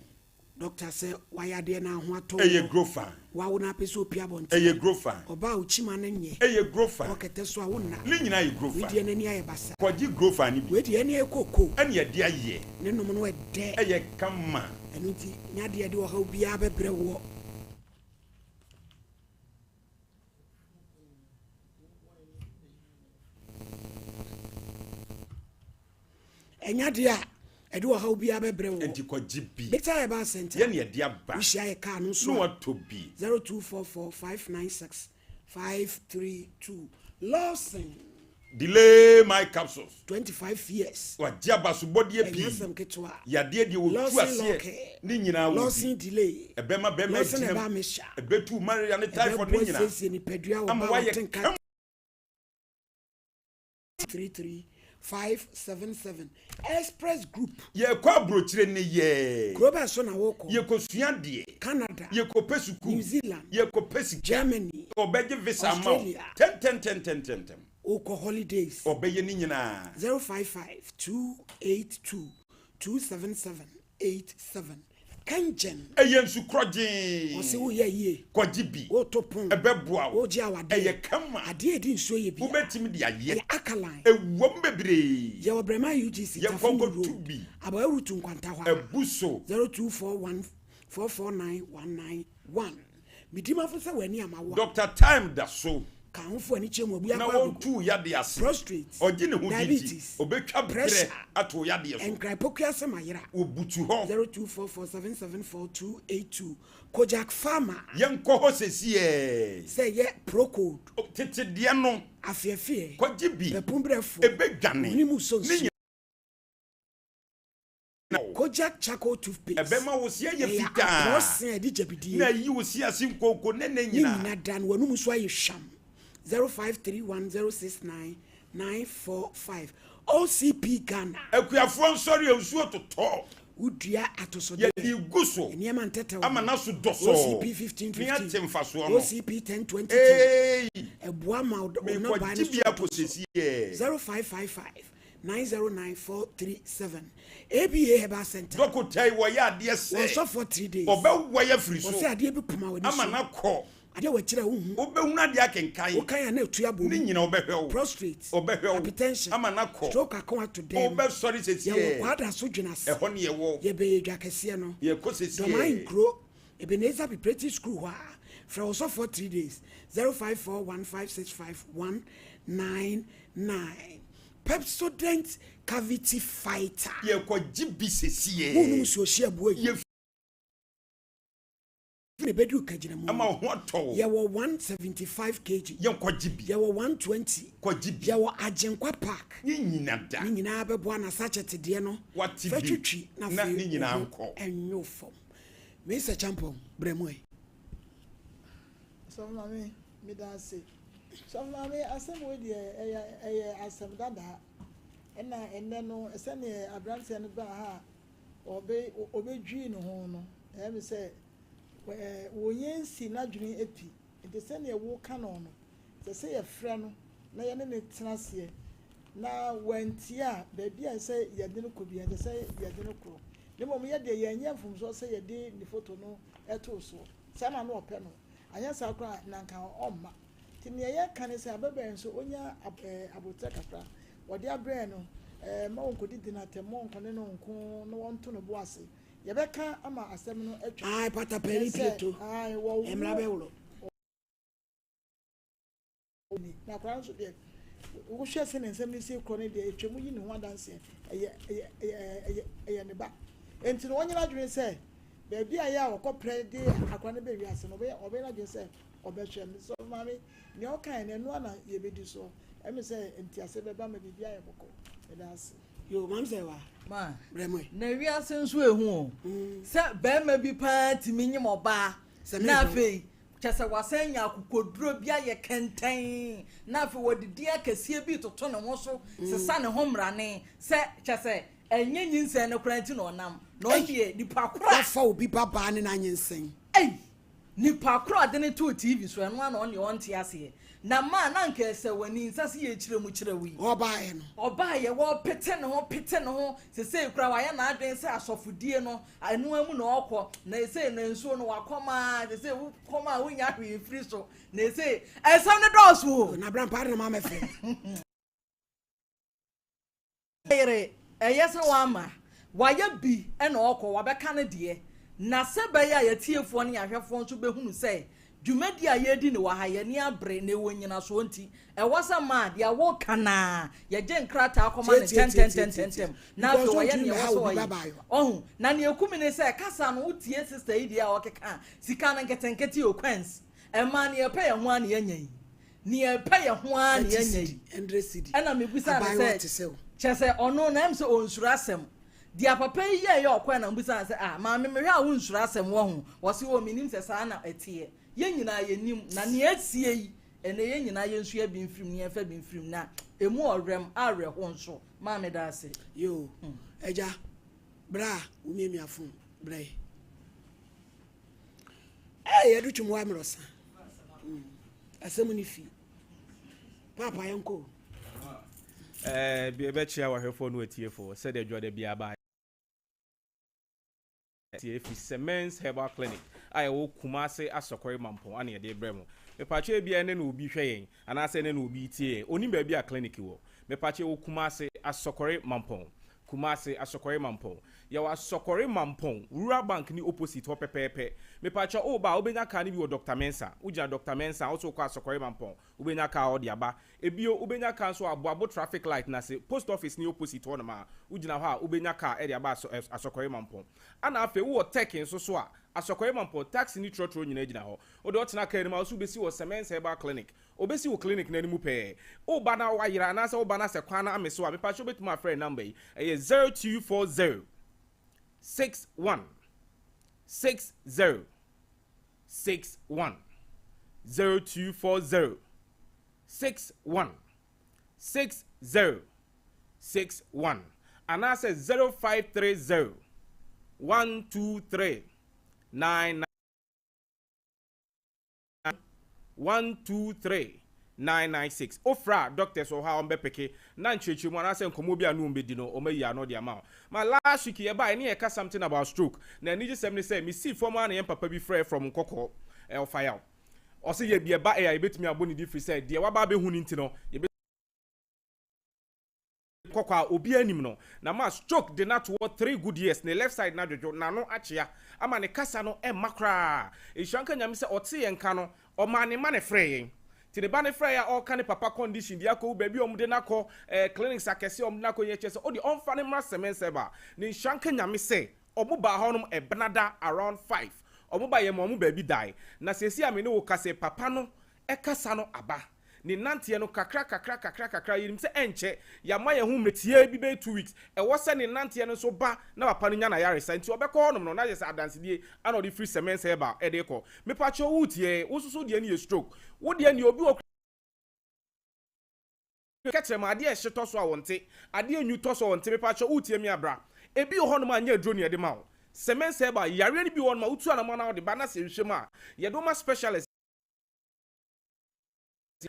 Doctor sɛ wayɛ adeɛ na ho atɔ Ɛyɛ woɔ. grow fine. Wawo na apɛ sɛ opie abɔnten. Ɛyɛ grow fine. Ɔbaa a wo kyima no nyɛ. Ɛyɛ grow fine. Kɔ kɛtɛ so a wo nna. Ne nyinaa yɛ grow Wei fine. deɛ n'ani ayɛ basaa. Kɔgye grow fine no bi. Wei deɛ ɛne ɛyɛ kookoo. Ɛne yɛde ayɛ. Ne nom no ɛdɛ. Ɛyɛ kama. Ɛno nti nyɛ adeɛ a ɛde ɔhaw biara bɛbrɛ woɔ. Ɛnyɛ adeɛ a ɛde ɔhaw biara bɛbrɛ woɔ. Enti kɔgye bi. Victor Herbal Center. Yɛne yɛde aba. Wohyia yɛ kaa no nso Na a. watɔ bi. 0244 596 532. Lawson. Delay my capsules. 25 years. Wagye abasobɔdeɛ Ɛnyɛ pii. asɛm ketewa. Yadeɛ deɛ wɔtu Lawson aseɛ Lawcare. ne nyinaa wɔ Lawson bi. Delay. Ɛbɛma bɛrima Lawson agyina Herbal mu. Mixture. Ɛbɛtu malaria ne typhoid ne Ɛbɛboa nyinaa. siesie nipadua wɔ Ama ba a woayɛ ɔte nka kama. 33577 Express Group. Yɛkɔ aburokyire ne yɛɛ. Kuro bɛn so na wokɔ? Yɛkɔsua deɛ. Canada. Yɛkɔpɛ sukuu. New Zealand. Yɛkɔpɛ sika. Germany. Ɔbɛgye visa ama wo. Australia. Tɛntɛntɛntɛntɛm. Wokɔ holidays. Ɔbɛyɛ ne nyinaa. 055 282 27787 Kangen. Ɛyɛ nsu korɔgyee. Ɔse woyɛ yie. Kɔgye bi. Woto pon. Ɛbɛboa wo. Wogye awadeɛ. Ɛyɛ kama. Adeɛ a ɛdi nsuo yɛ bia. Wobɛtumi de ayɛ. Ɛyɛ alkaline. Ɛwom bebree. Yɛwɔ Brɛma UGC Yɛnkɔ Tafo nkɔtu Road. bi. Abɔɛ Route Nkwanta hɔ a. Abu so. 0241 449 191. Medimafo sɛ w'ani ama wo a. Doctor Time da so. Ka ahofo ani kyerɛ mu abu Na akɔ agogo. wɔntu wo yadeɛ ase. Prostrate. Ɔgye ne ho di nti, Diabetes. ɔbɛtwa berɛ Pressure. ato wo yadeɛ so. Nkran pokuase ma yera. Wɔbutu hɔ. 0244 774 282. Kojak Pharma. Yɛnkɔ hɔ sesiɛ. Sɛ ɛyɛ Procold. Tete deɛ no. Afeɛfeɛ. Kɔgye bi. Pɛpumbrɛfoɔ. Ɛbɛdwane. Wone mu sɔ Ne nsuo. nyinaa. Kojak charcoal toothpaste. Ɛbɛma wo se ayɛ Ɛyɛ fitaa. aprɔse a ɛde gyabidie. Na ayi wo se ase nkonko ne ne Ne nyinaa. nyina da no w'anum nso ayɛ hwam. 0531 069945 OCP Ghana. Akuafoɔ nsɔre a nsuo totɔ. Wodua atosodeɛ. Yɛde gu so. Nneɛma ntɛtɛw Ama ho. n'aso dɔsɔɔ. OCP 1515. Ne ate mfasoɔ no. OCP 1020 Eei. Ɛboa ma wo nnɔbaeɛ no Mekɔgye so bi akɔ dɔsɔ. sesiɛ. 0555 909437 ABA Herbal Center. Dɔkota yi wɔyɛ adeɛ sɛ. Wɔn sɔfoɔ 3 days. Ɔbɛwɔ yɛ firi so. Wɔsɛ adeɛ bi poma w'ani so. Ama n'akɔ. Adeɛ wɔ akyire a wohu. Wobɛhunu adeɛ akenkan. Wokan a na etu abɔ mu. Ne nyina ɔbɛhwɛ wo. Prostrate. Ɔbɛhwɛ wo. Hypertension. Ama n'akɔ. Stroke ako ato dɛm. Wobɛsɔre sesiɛ. Yɛwɔ kwada so dwena ase. Ɛhɔ ne yɛwɔ. Yɛbɛyɛ dwa kɛseɛ no. Yɛkɔ sesiɛ. Dɔman nkuro. Ebenezer Preparatory School hɔ a. Frɛ ɔsɔfoɔ 3 days. 0541565199. Pepsodent Cavity Fighter. Yɛkɔgye bi sesiɛ. Wonum nsuo hye aboa yi. Yɛ na ɛbɛduru kagyina mu. Ama wo ho atɔ wo. Yɛwɔ 175 kg. Yɛnkɔgye bi. Yɛwɔ 120. Kɔgye bi. Yɛwɔ Agyenkwa Park. Ne nyina da. Ne nyinaa bɛboa na sachet deɛ no. Wate Fa bi. twitwi na Na afei ne nyinaa wo ho nkɔ. ɛnwo fam. Mr. Champon, brɛ mu ɛ. Sɔfo Maame, meda ase. Sɔfo Maame, asɛm wei deɛ ɛyɛ ɛyɛ asɛm dadaa. Ɛna ɛnnɛ no, sɛdeɛ aberanteɛ no baa ha a ɔbɛ ɔbɛdwii ne ho no, ɛyɛ me sɛ ɛɛ wɔnyɛ nsi n'adwene pi. Nti sɛdeɛ woka no no, ɛsɛ sɛ yɛfrɛ no na yɛne no tena aseɛ. Na wantie a, baabi a ɛsɛ sɛ yɛde no kɔ biara, ɛsɛ sɛ yɛde no korɔ. Na mmom yɛ deɛ yɛnyɛ mfomsoɔ sɛ yɛde ne foto no too soɔ. Saa na na ɔpɛ no. Anyɛ saa koraa a, na anka ɔmma. Nti nea yɛka ne sɛ ababaa yi nso ɔnya aboterɛ kakra. Wɔde abrɛ no, mma ɔnkɔdidi no atɛm, mma ɔnkɔne no nko na wɔnto ne bo ase. Yɛbɛka ama asɛm no atwa. Ae, patapani Kyerɛ sɛ, pieto, ae, wɔwo mmara bɛworo. ni. Na akwadaa no nso deɛ, wohwɛ sɛ ne nsɛm no si korɔ no deɛ, ɛtwa mu yi ne ho adanseɛ. Ɛyɛ, ɛyɛ, ɛyɛ, ɛyɛ, ɛyɛ ne ba. Enti no, ɔnyɛ n'adwene sɛ, baabi a ɛyɛ a ɔkɔprɛ de akwadaa no ba wiase no, ɔbɛyɛ, ɔbɛyɛ n'adwene sɛ ɔbɛhwɛ no. Sɛ maame, nea ɔkae no, ɛno ara na yɛbɛdi soɔ. Ɛme sɛ nteaseɛ bɛba ma biribi ayɛ bɔkɔɔ. Meda ase. Yoo, maame sɛ wa. Ma, Brɛ mo ɛ. na wiase nso ehu o. Sɛ barima bi paa tumi nyem ɔbaa, Sɛ na mehwɛ wo. afei kyɛ sɛ wasan anya akokoduro bi ayɛ kɛntɛn, na afei wɔde din akɛseɛ bi toto ne ho so, sesa ne ho mmrane, sɛ kyɛ sɛ ɛnyɛ nyinsɛn no koraa nti na ɔnam, na ɔno deɛ nipa koro a. Wafa obi ba baa ne no anyinsɛn. Ei! Nipa koro a ɔde no too TV so, ɛno ara na ɔno deɛ ɔnte aseɛ. Na maa na anka ɛsɛ w'ani nsa sɛ yɛkyerɛ mu kyerɛ wo yi. Ɔbaeɛ no. Ɔbaeɛ, wɔrepete ne ho, pete ne ho, sesei koraa wayɛ n'adwene sɛ asɔfodie no, ɛno ara mu na ɔrekɔ, na sesei no nsuo no wakɔm ara, sesei wokɔm a wonnya hwee mfiri so, na sesei nsɛm no dɔɔso o. Na bra mpa de na ma mɛfrɛ. Yere, ɛyɛ sɛ wamma. Wayɛ bi na ɔrekɔ, wabɛka ne deɛ. Na sɛ ɛbɛyɛ a y'atiefoɔ ne y'ahwɛfoɔ nso bɛhunu sɛ dwumadie a yɛredi no wɔ ha, y'ani abere na ɛwɔ nnyinasoɔ nti, ɛwɔ sɛ maa deɛ woka no ara, yɛgye nkrataa kɔma no ntɛntɛntɛntɛm na afei Because ɔyɛ wontumi deɛ ɛwɔ mmɛha sɛ obi ɔyɛ. babaayewa. Ɔho? Na nea ɛku me ne sɛ, kasa no, wotie sister yi deɛ a ɔkeka a, sika no nketenkete o, Kwens, ɛmaa nea yɛpɛ yɛn ho ara na yɛanya yi. Nea ɛpɛ yɛ ho ara na yɛanya yi. Ɛna mebisaa no sɛ, kyerɛ sɛ ɔno na ɛm sɛ ɔnsuro asɛm. Deɛ papa yi yɛeɛ ɔkɔɛ na mebisaa no sɛ, ah maame mehwɛ a wonsuro asɛm wɔ ho? Ɔse oh menim sɛ saa na ɛteɛ. Yɛn nyinaa yɛnim, na nea asie yi, ɛnɛ yɛn nyinaa yɛnsua bi mfiri mu na yɛmfa bi mfiri mu na ɛmu ɔwerɛm awerɛho nso. Maa meda ase. Yoo, agya, bra a womiamia phone, bra yi. Hey, yɛde twom wa mmerɛsa. Asɛm ne fi. Paapa yɛnkɔ o. Eh, bi ɛbɛkyea wahwɛfoɔ no atiefoɔ sɛdeɛ dwoada biara ba tie ɛfiri Semens Herbal Clinic a ɛwɔ Kumase Asɔkɔre Mampɔn ana yɛde brɛ mo. Mepakyɛ ebia ɛnɛ na obi hwɛ yɛn anaasɛ ɛnɛ na obi tie yɛn onim baabi a clinic wɔ. Mepakyɛ ɛwɔ Kumase Asɔkɔre Mampɔn. Kumase, Asɔkɔre Mampɔn. Yɛwɔ Asɔkɔre Mampɔn, Rural Bank ne opposite hɔ pɛpɛɛpɛ. Mepakyɛw wo ba a, wobɛnya car no bi wɔ Doctor Mensah. Wogyina Doctor Mensah a, wo nso wokɔ Asɔkɔre Mampɔn, wobɛnya car a ɔde aba. Ebio, wobɛnya car nso wɔ Aboabo traffic light no ase, Post office ne opposite hɔnom a, wogyina hɔ a, wobɛnya car de aba Asɔ Asɔkɔre Mampɔn. Ana afei, wowɔ Turkey nso so a, Asɔkɔre Mampɔn, taxi ne trɔtrɔ nyinaa gyina hɔ. Wode ɔtena car no mu a, wo nso wobɛsi wɔ Semens Herbal Clinic. Obesi wo clinic no anim pɛɛ. Woba na wayera anaasɛ woba na sɛ kwan no ame so a, mepakyɛ wobɛtumi afrɛ number yi. Ɛyɛ 0240 61 60 61. 0240 61 60 61 anaasɛ 0530 123 99. 123996 Wofrɛ a doctors wɔ hɔ a wɔbɛpeke na nkyerɛkyerɛmu anaasɛ nkɔmmɔ bi a ne wɔn bɛdi no wɔayi ano de ama wo. Ma last week yɛbaeɛ ne yɛka something about stroke na anigyesɛm ne sɛ mesii fam ara na yɛn papa bi frɛɛ from Nkɔkɔɔ eh, Ɔfayaw. Ɔse yɛ bi ɛba eh a yɛbɛtumi abɔ ne din firi sɛ deɛ waba abɛhu no nti no yɛbɛ kɔkɔ a obiara nim no na ma stroke de no ato hɔ 3 good years, ne left side no adwodwo, n'ano akyea ama ne kasa no mma koraa. Nhyira nka Nyame sɛ ɔtee yɛn nka no ɔmaa ne mma na ɛfrɛɛ yɛn. Nti ne ba no frɛɛ yɛn a ɔreka ne papa condition deɛ akɔwu baabi a wɔde no akɔ eh, clinics akɛseɛ a wɔde no akɔ nyɛ kyerɛ sɛ ɔdeɛ ɔmfa no mmra Semensɛba. Ne nhyira nka Nyame sɛ wɔn baa hɔnom Ɛbenada around 5 wɔn ba yɛn ma wɔn baabi dae. Na seesei a me ne wo kasa yi papa no kasa no aba. Ne nanteɛ no kakra kakra kakra kakra, yɛnim sɛ ɛnkyɛ, yɛama yɛn ho mmerɛ tiaa bi bɛyɛ 2 weeks, ɛwɔ sɛ ne nanteɛ no nso ba na papa no nya n'ayaresa, nti ɔbɛkɔ hɔnom no na kyerɛ sɛ adansedie ana ɔde firi Semens Herbal de rekɔ. Mepakyɛw woretie, wo nso so deɛ no yɛ stroke, wo deɛ neɛ obi wɔ kɛkyerɛma, adeɛ ɛhye tɔ so a wɔnte, adeɛ enyu tɔ so a wɔnte, mepakyɛw woretie me a bra. Ebi wɔ hɔnom a nyɛ aduro na yɛde ma wo. Semens Herbal, yareɛ no bi wɔ hɔnom a wotu anamɔ na wode ba na sɛ nhwɛ mu a, yɛde wo ma specialist.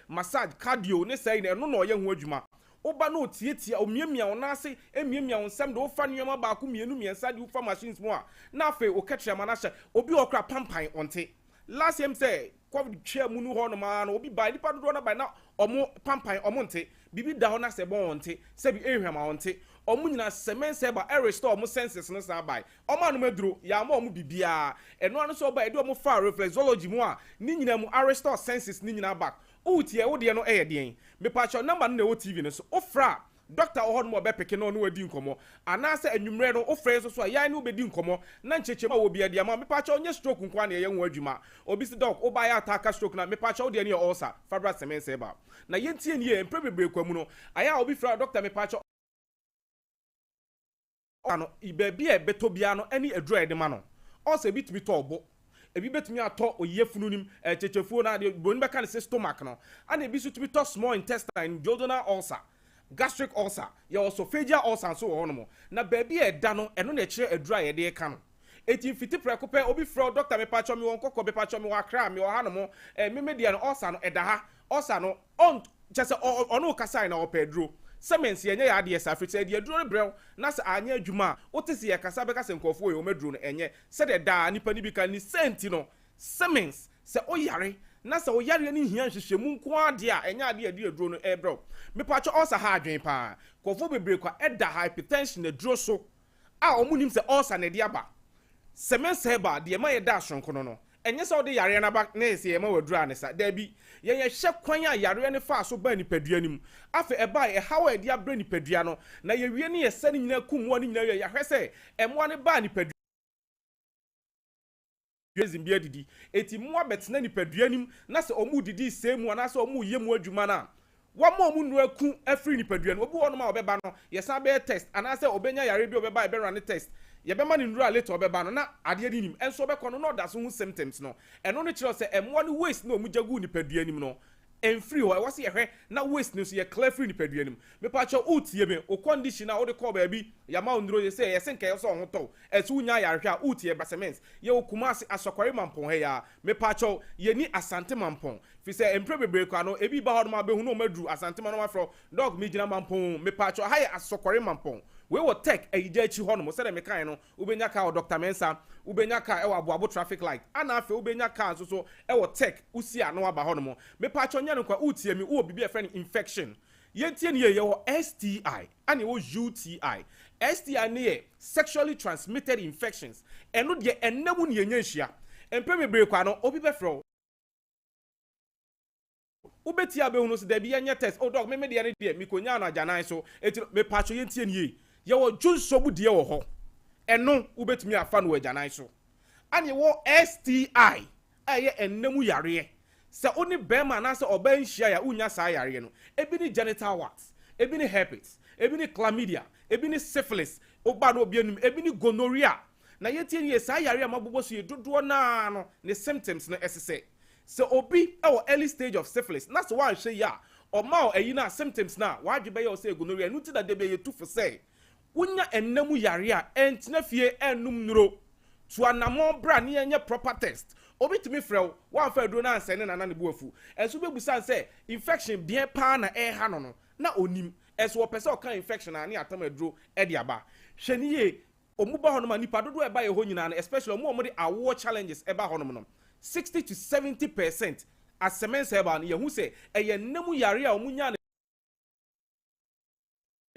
Massage, cardio ne saa yi no, ɛno na ɔyɛ ho adwuma. Woba na ɔtiatia, ɔmiamia wo nan ase, miamia wo nsam de wo fa nneɛma baako, mmienu, mmiɛnsa de wo fa machines mu a, na afei wo kɛtrɛma no ahyɛ. Obi wɔ hɔ koraa pampan, ɔnte. Last year sɛ covid twaa mu no hɔ nom ara no, obi bae, nnipa dodoɔ no bae na wɔn pampan, wɔn nte. Biribi da hɔ na sɛ ɛbɔn wɔn nte, sɛbi ɛrehwam a wɔnte. Wɔn nyinaa cement sɛ ɛba, ɛrestore wɔn senses no san bae. Wɔn anom aduro, yɛamma wɔn biribiara. Ɛno ara ne sɛ ɔba a, yɛde wɔn faa reflexology mu a ne nyinaa mu arestore senses no nyinaa back. Woretie, wo deɛ no yɛ deɛn? Mepakyɛw, number no na ɛwɔ TV no so. Wofrɛ a, doctor wɔ hɔnom a ɔbɛpeke na ɔne wo adi nkɔmmɔ. Anaasɛ anwummerɛ no, wofrɛ yɛn nso so a, yɛn ne wo bɛdi nkɔmmɔ na nkyerɛkyerɛmu a wɔ biara de ama wo. Mepakyɛw, nyɛ stroke nko ara na yɛyɛ ho adwuma. Obi se, Doc, wobaeɛ a taa ka stroke no a, mepakyɛw, wo deɛ no yɛ ulcer. Fa bra Semensɛ ba. Na yɛntie no yie. Mprɛ bebree kwa mu no, ayɛ a obi frɛ a, Doctor, mepakyɛw, Ɔsa no, baabi a ɛbɛtɔ biara no ne aduru a yɛde ma no. Ɔsa ebi tumi tɔ ɔbo, ebi bɛtumi atɔ oyafunu no mu, kyekyefuo no, adeɛ buroni bɛka no sɛ stomach no, ɛna ebi nso tumi tɔ small intestine, duodenal ulcer, gastric ulcer, yɛwɔ esophageal ulcer nso wɔ hɔnom. Na baabi a ɛda no, ɛno na ɛkyerɛ aduru a yɛde reka no. Enti mfiti prɛko pɛ, obi frɛ wo, dɔkta mepakyɛw mewɔ Nkɔkɔ, mepakyɛw mewɔ Accra, mewɔ hanom, eh, me me deɛ no ulcer no ɛda ha, ulcer no, ɔnt, kyerɛ sɛ ɔ, ɔne wo kasae na ɔpɛ aduro. Sɛ mens yɛnyɛ yɛn adeɛ saa, firi sɛ yɛde aduro no brɛ wo na sɛ anyɛ adwuma a, wote sɛ yɛkasa bɛka sɛ nkurɔfoɔ wei wɔn aduro no ɛnyɛ sɛdeɛ daa nnipa no bi ka. Ne saa nti no, sɛ mens sɛ woyare na sɛ wo yareɛ no hia nhwehwɛmu nko ara deɛ a, ɛnyɛ adeɛ a yɛde aduro no rebrɛ wo. Mepakyɛ ulcer ha adwene paa. Nkurɔfoɔ bebree kwa ɛda hypertension aduro so a wɔnnim sɛ ulcer na ɛde aba. Sɛ mens herbal deɛ ɛma yɛda asonko no no, ɛnyɛ sɛ wode yareɛ no aba na yɛsɛ yɛma wo aduro a ne sa. Daabi, yɛn yɛhwɛ kwan a yareɛ no faa so baa nipadua no mu. Afei ɛbaeɛ, ɛhaw a ɛde abrɛ nipadua no, na yɛwie ne yɛsa ne nyinaa kum mmoa no nyinaa wie a, yɛahwɛ sɛ mmoa no baa nipadua. Poison bi adidi. Enti mmoa bɛtena nipadua no mu na sɛ wɔredidi sɛe mu anaasɛ wɔreyɛ mu adwuma no a, wɔama wɔn nnuro aku afiri nipadua no mu. Obi wɔ hɔnom a ɔbɛba no, yɛsan bɛyɛ test anaasɛ ɔbɛnya yareɛ bi a ɔbɛba a yɛbɛrane test, yɛbɛma no nnuro a later ɔbɛba no na adeɛ no nnim. Nso ɔbɛkɔ no na ɔda so hu symptoms no. Ɛno no kyerɛ sɛ mmoa no waste no a wɔgya guu nipadua no mu no mfiri hɔ. Ɛwɔ sɛ yɛhwɛ na waste no nso yɛ clear firi nipadua no mu. Mepakyɛw wotie me? Wo condition a wode kɔɔ baabi, yɛama wo nnuro, yɛsɛ yɛse nka ɛwɔ sɛ wo ho tɔ wo, ɛso wonnya ayarehwɛ a, wotie ba Cements. Yɛwɔ Kumasi, Asɔkware Mampɔn ha yi ara. Mepakyɛw, yɛnni Asante Mampɔn. Firi sɛ mprɛ bebree koraa no, ebi ba hɔnom a wobɛhu na wɔaduru Asante ma na wɔafrɛ wo, Doc, megyina Mampɔn o. Mepakyɛw, ha yɛ Asɔkware Mampɔn. Wei wɔ Tech, Ayigya akyi hɔnom. Sɛdeɛ mekaeɛ no, Wobɛnya car wɔ Doctor Mensah, wobɛnya car wɔ Aboabo traffic light, ana afei wobɛnya car nso so wɔ Tech, wosi a na waba hɔ nom. Mepaakyɛw nyɛ no nkwa, woretie me, wowɔ biribi a yɛfrɛ no infection. Yɛntie no yie, yɛwɔ STI ana yɛwɔ UTI. STI no yɛ sexually transmitted infections, ɛno deɛ ɛnna mu na yɛnya nhyia. Mpɛn bebree koraa no, obi bɛfrɛ wo. Wobɛtie a wobɛhunu sɛ dabi yɛnyɛ test oh doc me me deɛ no deɛ mekɔnyaa no agyanan so enti no mepatwɔ yɛntie no yie yɛwɔ dwonsɔ mu deɛ wɔ hɔ ɛno wobɛtumi afa no wɔ agyanan so ane yɛwɔ STI a ɛyɛ ɛnna mu yareɛ sɛ wo ne bɛrima anaasɛ ɔbaa nhyia a wonnya saa yareɛ no ebi ne genital warts ebi ne herpes ebi ne chlamydia ebi ne syphilis woba no obi anim ebi ne gonorrhea na yɛntie no yie saa yareɛ a mabobɔ so yi dodoɔ no ara no ne symptoms no ɛsesɛ Sɛ obi wɔ early stage of syphilis na sɛ woanhwɛ yie a ɔma wo ayi no a symptoms no a w'adwe bɛyɛ wo sɛ gonorrhea ɛno nti na da biara yɛtu fo sɛ wonya ɛnna mu yareɛ a ɛntena fie ɛnnom nnuro tu anamɔn bra ne yɛnyɛ proper test obi tumi frɛ wo woamfa aduro no ansɛne no a na ne bo afu ɛnso wobɛbusa no sɛ infection deɛn paa na ɛreha no no na ɔnim ɛnso ɔpɛ sɛ ɔka infection a ne yɛatam aduro de aba hwɛ no yie Ɔmo ba hɔnom a, nipa dodoɔ a ɛba yɛ hɔ nyinaa no, especially ɔmo a ɔmo de awoɔ challenges ɛba hɔnom no, 60 to 70 percent asɛmɛnsa ɛba no, yɛhu sɛ ɛyɛ nna mu yareɛ a ɔmo nyaa no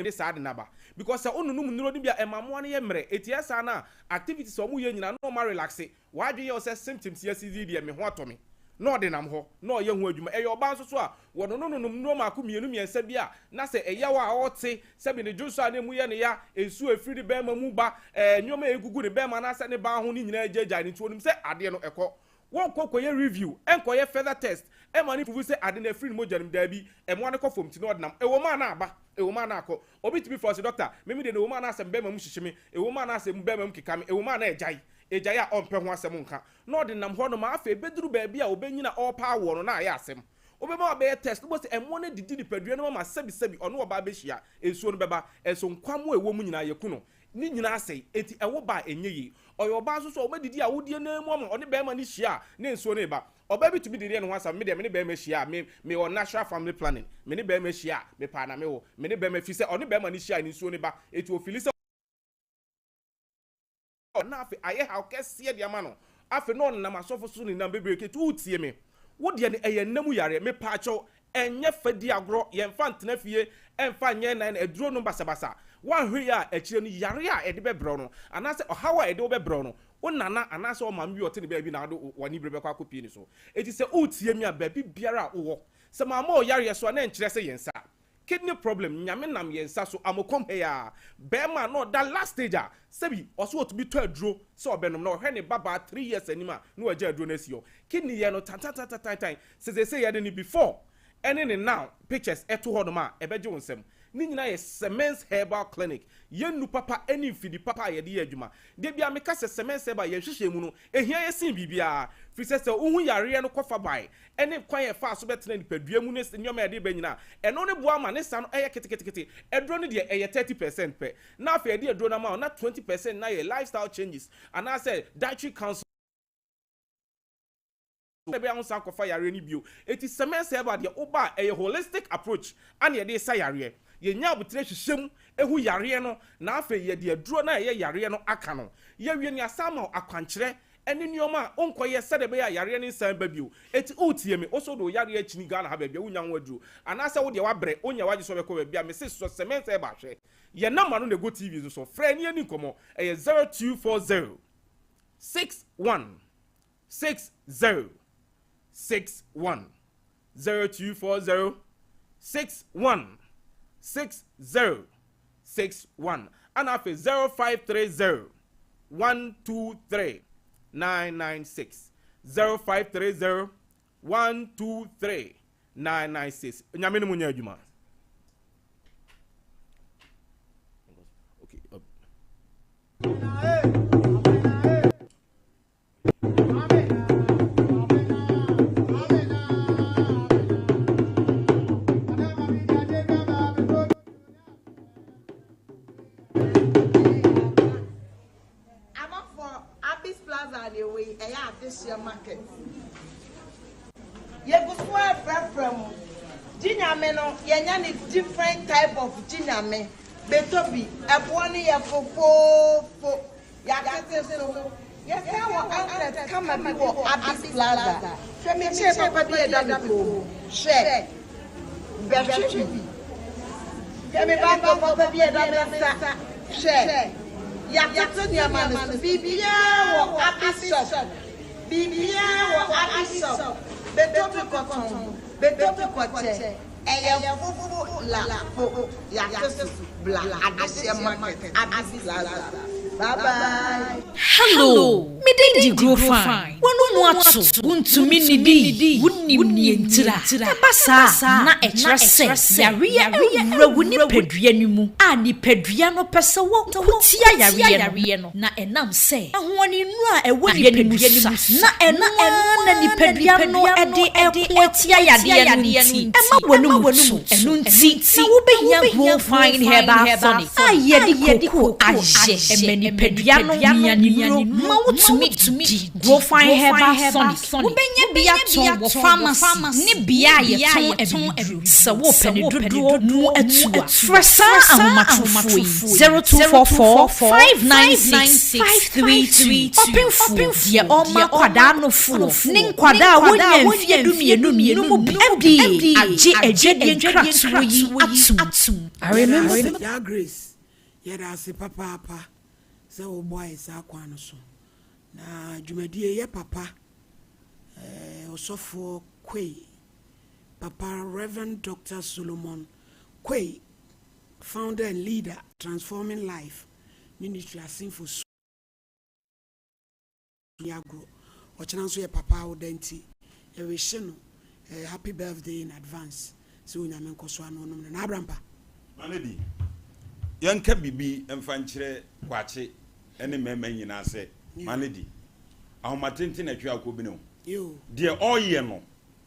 de saa ade no aba. Because sɛ wononom nnuro no bi a, ɛma mmoa no yɛ mmerɛ, eti ɛyɛ saa no a, activities a ɔmo yɛ nyinaa no na ɔmo arelaxe, W'adwene yɛ wo sɛ symptoms yi asisi yi deɛ me ho atɔ me na ɔde nam hɔ na ɔyɛ ho adwuma. Ɛyɛ ɔbaa nso so a, wɔnono no nom nnuro mmaako mmienu mmiɛnsa bi a na sɛ ɛyaw a ɔte, sɛbi ne dwonsɔ a na emu yɛ no ya, nsuo a ɛfiri ne barima mu ba, ɛɛ nneɛma a ɛgugu ne barima anaasɛ ne baa ho no nyinaa gyaagyae no nti ɔnim sɛ adeɛ no ɛkɔ. Wɔnkɔ nkɔyɛ review, nkɔyɛ further test ɛma no prove sɛ ade no afiri ne mogya no mu, daabi, mmoa no kɔ fam nti na ɔde nam. Ɛwɔ mu a na aba, ɛwɔ mu a na akɔ. Obi tumi frɛ wo sɛ dɔkta, me me deɛ no ɛwɔ mu a na asɛ me barima mu hyehye me, ɛwɔ mu a na asɛ mu barima mu keka me, ɛwɔ mu a na agyae. Agyae a ɔmpɛ ho asɛm nka, na ɔde nam hɔnom a afei bɛduru baabi a ɔbɛnyini a ɔrepɛ awoɔ no na ayɛ asɛm. Wobɛma wabɛyɛ test, wobɛhu sɛ ɛmoɔ no adidi nipadua no mu ama sɛbisɛbi ɔne ɔbaa bɛhyia, nsuo no bɛba, nso nkwammoa a ɛwɔ mu nyinaa yɛku no, ne nyinaa asɛe, enti ɛwo ba a ɛnyɛ yie. Ɔyɛ ɔbaa nso so a ɔbɛdidi awodeɛ no ara mu ama ɔne barima no hyia a na nsuo no reba. Ɔbaa bi tumi de yɛ ne ho asɛm, me deɛ me ne barima hyia a, me mewɔ natural family planning, me ne barima hyia a, mepɛ a na mewo, me ne barima, ɛfiri sɛ ɔne barima no hyia a ne nsuo no ba, enti ɔfili sɛ. Na afei ayɛ haw kɛseɛ de ama no. Afei na ɔnam asɔfo so nenam bebree kɛti wotie me. Wo deɛ no ɛyɛ nna mu yareɛ. Mepaakyɛw ɛnyɛ fa di agorɔ yɛnfa ntena fie ɛnfa nyɛ nan aduro nom basabasa. Woanhwɛ yie a akyire no yareɛ a ɛde bɛbrɛ wo no anaasɛ ɔhaw a ɛde wo bɛbrɛ wo no wo nana anaasɛ wo maame bi a ɔte ne baabi na wode w'anibere bɛkɔ akɔpie ne so. Enti sɛ wotie me a baabi biara a wowɔ sɛ mammɔ wo yareɛ so a na ɛnkyerɛ sɛ yɛn nsa Kidney problem nyame nam yɛn nsa so amokom hei aa bɛɛma a na ɔda last stage a sɛbi ɔse ɔtumi tɔ aduro sɛ ɔbɛnom na ɔhwɛ ne ba baa 3 years anim a na wagya aduro no asi hɔ kidney yɛ no tantantantantan sɛ seesei yɛde ne before ɛne ne now pictures ɛto hɔ nom a ɛbɛgye wo nsam ne nyinaa yɛ Semens herbal clinic yɛn nnu papa ɛne mfidi papa a yɛde yɛ adwuma da biara meka sɛ Semens herbal yɛn hwehwɛ mu no ɛhia yɛ sen biribiara firi sɛ sɛ wohu yareɛ no kɔfa bae ne kwan a ɛfaa so bɛtena nipadua mu ne nneɛma a ɛde ba nyinaa, ɛno no boa ma ne sa no yɛ ketekete. Aduro no deɛ, ɛyɛ 30 percent pɛ. Na afei yɛde aduro no ama wo, na 20 percent no ayɛ lifestyle changes anaasɛ dietary counsel. Ɛbɛyɛ a wonsan nkɔfa yareɛ no bio. Enti Semens Herbal deɛ, woba a, ɛyɛ holistic approach ana yɛde resa yareɛ. Yɛnya abotire hwehwɛ mu hu yareɛ no, na afei yɛde aduro no a ɛyɛ yareɛ no aka no. Yɛwie no, yɛasan ama wo akwankyerɛ ne nneɛma a wonkɔyɛ sɛdeɛ ɛbɛyɛ a yareɛ no nsan mba bio. Enti woretie me, wo nso wode wo yareɛ akyini Ghana ha baabi a wonnya ho aduro, anaasɛ wo deɛ woabrɛ, wonyɛ w'adwene sɛ wobɛkɔ baabi a, mese sɔ Semens Herbal hwɛ. Yɛn number no na ɛgu TV no so, frɛ ne yɛnni nkɔmmɔ, ɛyɛ 0240 61 60 61, 0240 61 60 61, ɛna afei 0530 123. 996. 0530 123 996. Nyame ne mo nyɛ adwuma. Okay. Amanfoɔ, Abis Plaza na ɛwɔ yi, ɛyɛ adehyeɛ market. Yɛgu so ara frɛfrɛ mo. Gye Nyame no, yɛanya ne different type of Gye Nyame. Bɛtɔ bi, ɛboɔ no yɛ fofoofo. Yɛatete so. Yɛsan wɔ outlet kama bi wɔ Abis Plaza. Hwɛ me chair papa bi a ɛda me kɔn mu. Hwɛ. Bɛhwehwɛ bi. Hwɛ me bangle papa bi a ɛda me nsa. Hwɛ. Yɛatoto nneɛma no so. Biribiara wɔ Abis Shop. Biribiara wɔ Abis Shop. Bɛtɔ bi kɔtɔn. Bɛtɔ bi kɔkyɛ. Ɛyɛ fofo la fo yɛate so bla adehyeɛ market Addis Plaza bye bye. Hello, me din de Grofine. W'anomu ato, wontumi nnidi, wonnim nea ntira. Ɛba saa a, na ɛkyerɛ sɛ yareɛ awura wo nipadua no mu a nipadua no pɛ sɛ wɔko tia yareɛ no. Na ɛnam sɛ ahoɔdennuro a ɛwɔ nipadua no mu sua, na ɛno ara na nipadua no de reko atia yadeɛ no nti, ɛma w'anom tu. Ɛno nti na wobɛhia Grow Fine Herbal Tonic a yɛde kookoo ayɛ. Ɛma nipadua no nnuanennuro ma wotumi didi. Grow Fine Herbal Tonic, wobɛnya bi atɔn wɔ pharmacy ne bea a yɛtɔn abibiduro. Sɛ worepɛ ne dodoɔ mu atu a, frɛ saa ahomatorofoɔ yi, 0244 596 532. Ɔpemfoɔ, deɛ ɔrema akwadaa nofoɔ ne nkwadaa a wɔnnya mfeɛ dumienu no mu bi. FDA agye adwadie nkratoɔ yi atom. I remember. Yaa Grace, yɛda ase papaapa sɛ woboa yɛ saa kwan no so. Na dwumadie yɛ papa eh, Ɔsɔfoɔ Quay, Papa Rev. Doctor Solomon Quay, founder and leader, Transforming Life Ministry Asenfo Su ni agorɔ. Ɔkyena nso yɛ papa awoda nti yɛwihye no eh, happy birthday in advance sɛ Onyame nkɔso ano ɔnom no. N'Abrampa. My lady, yɛnka biribi mfa nkyerɛ Kwakye ne mmarima nyinaa sɛ, my lady, ahomatenten na ɛtwe akɔbene o. Deɛ ɔreyɛ no,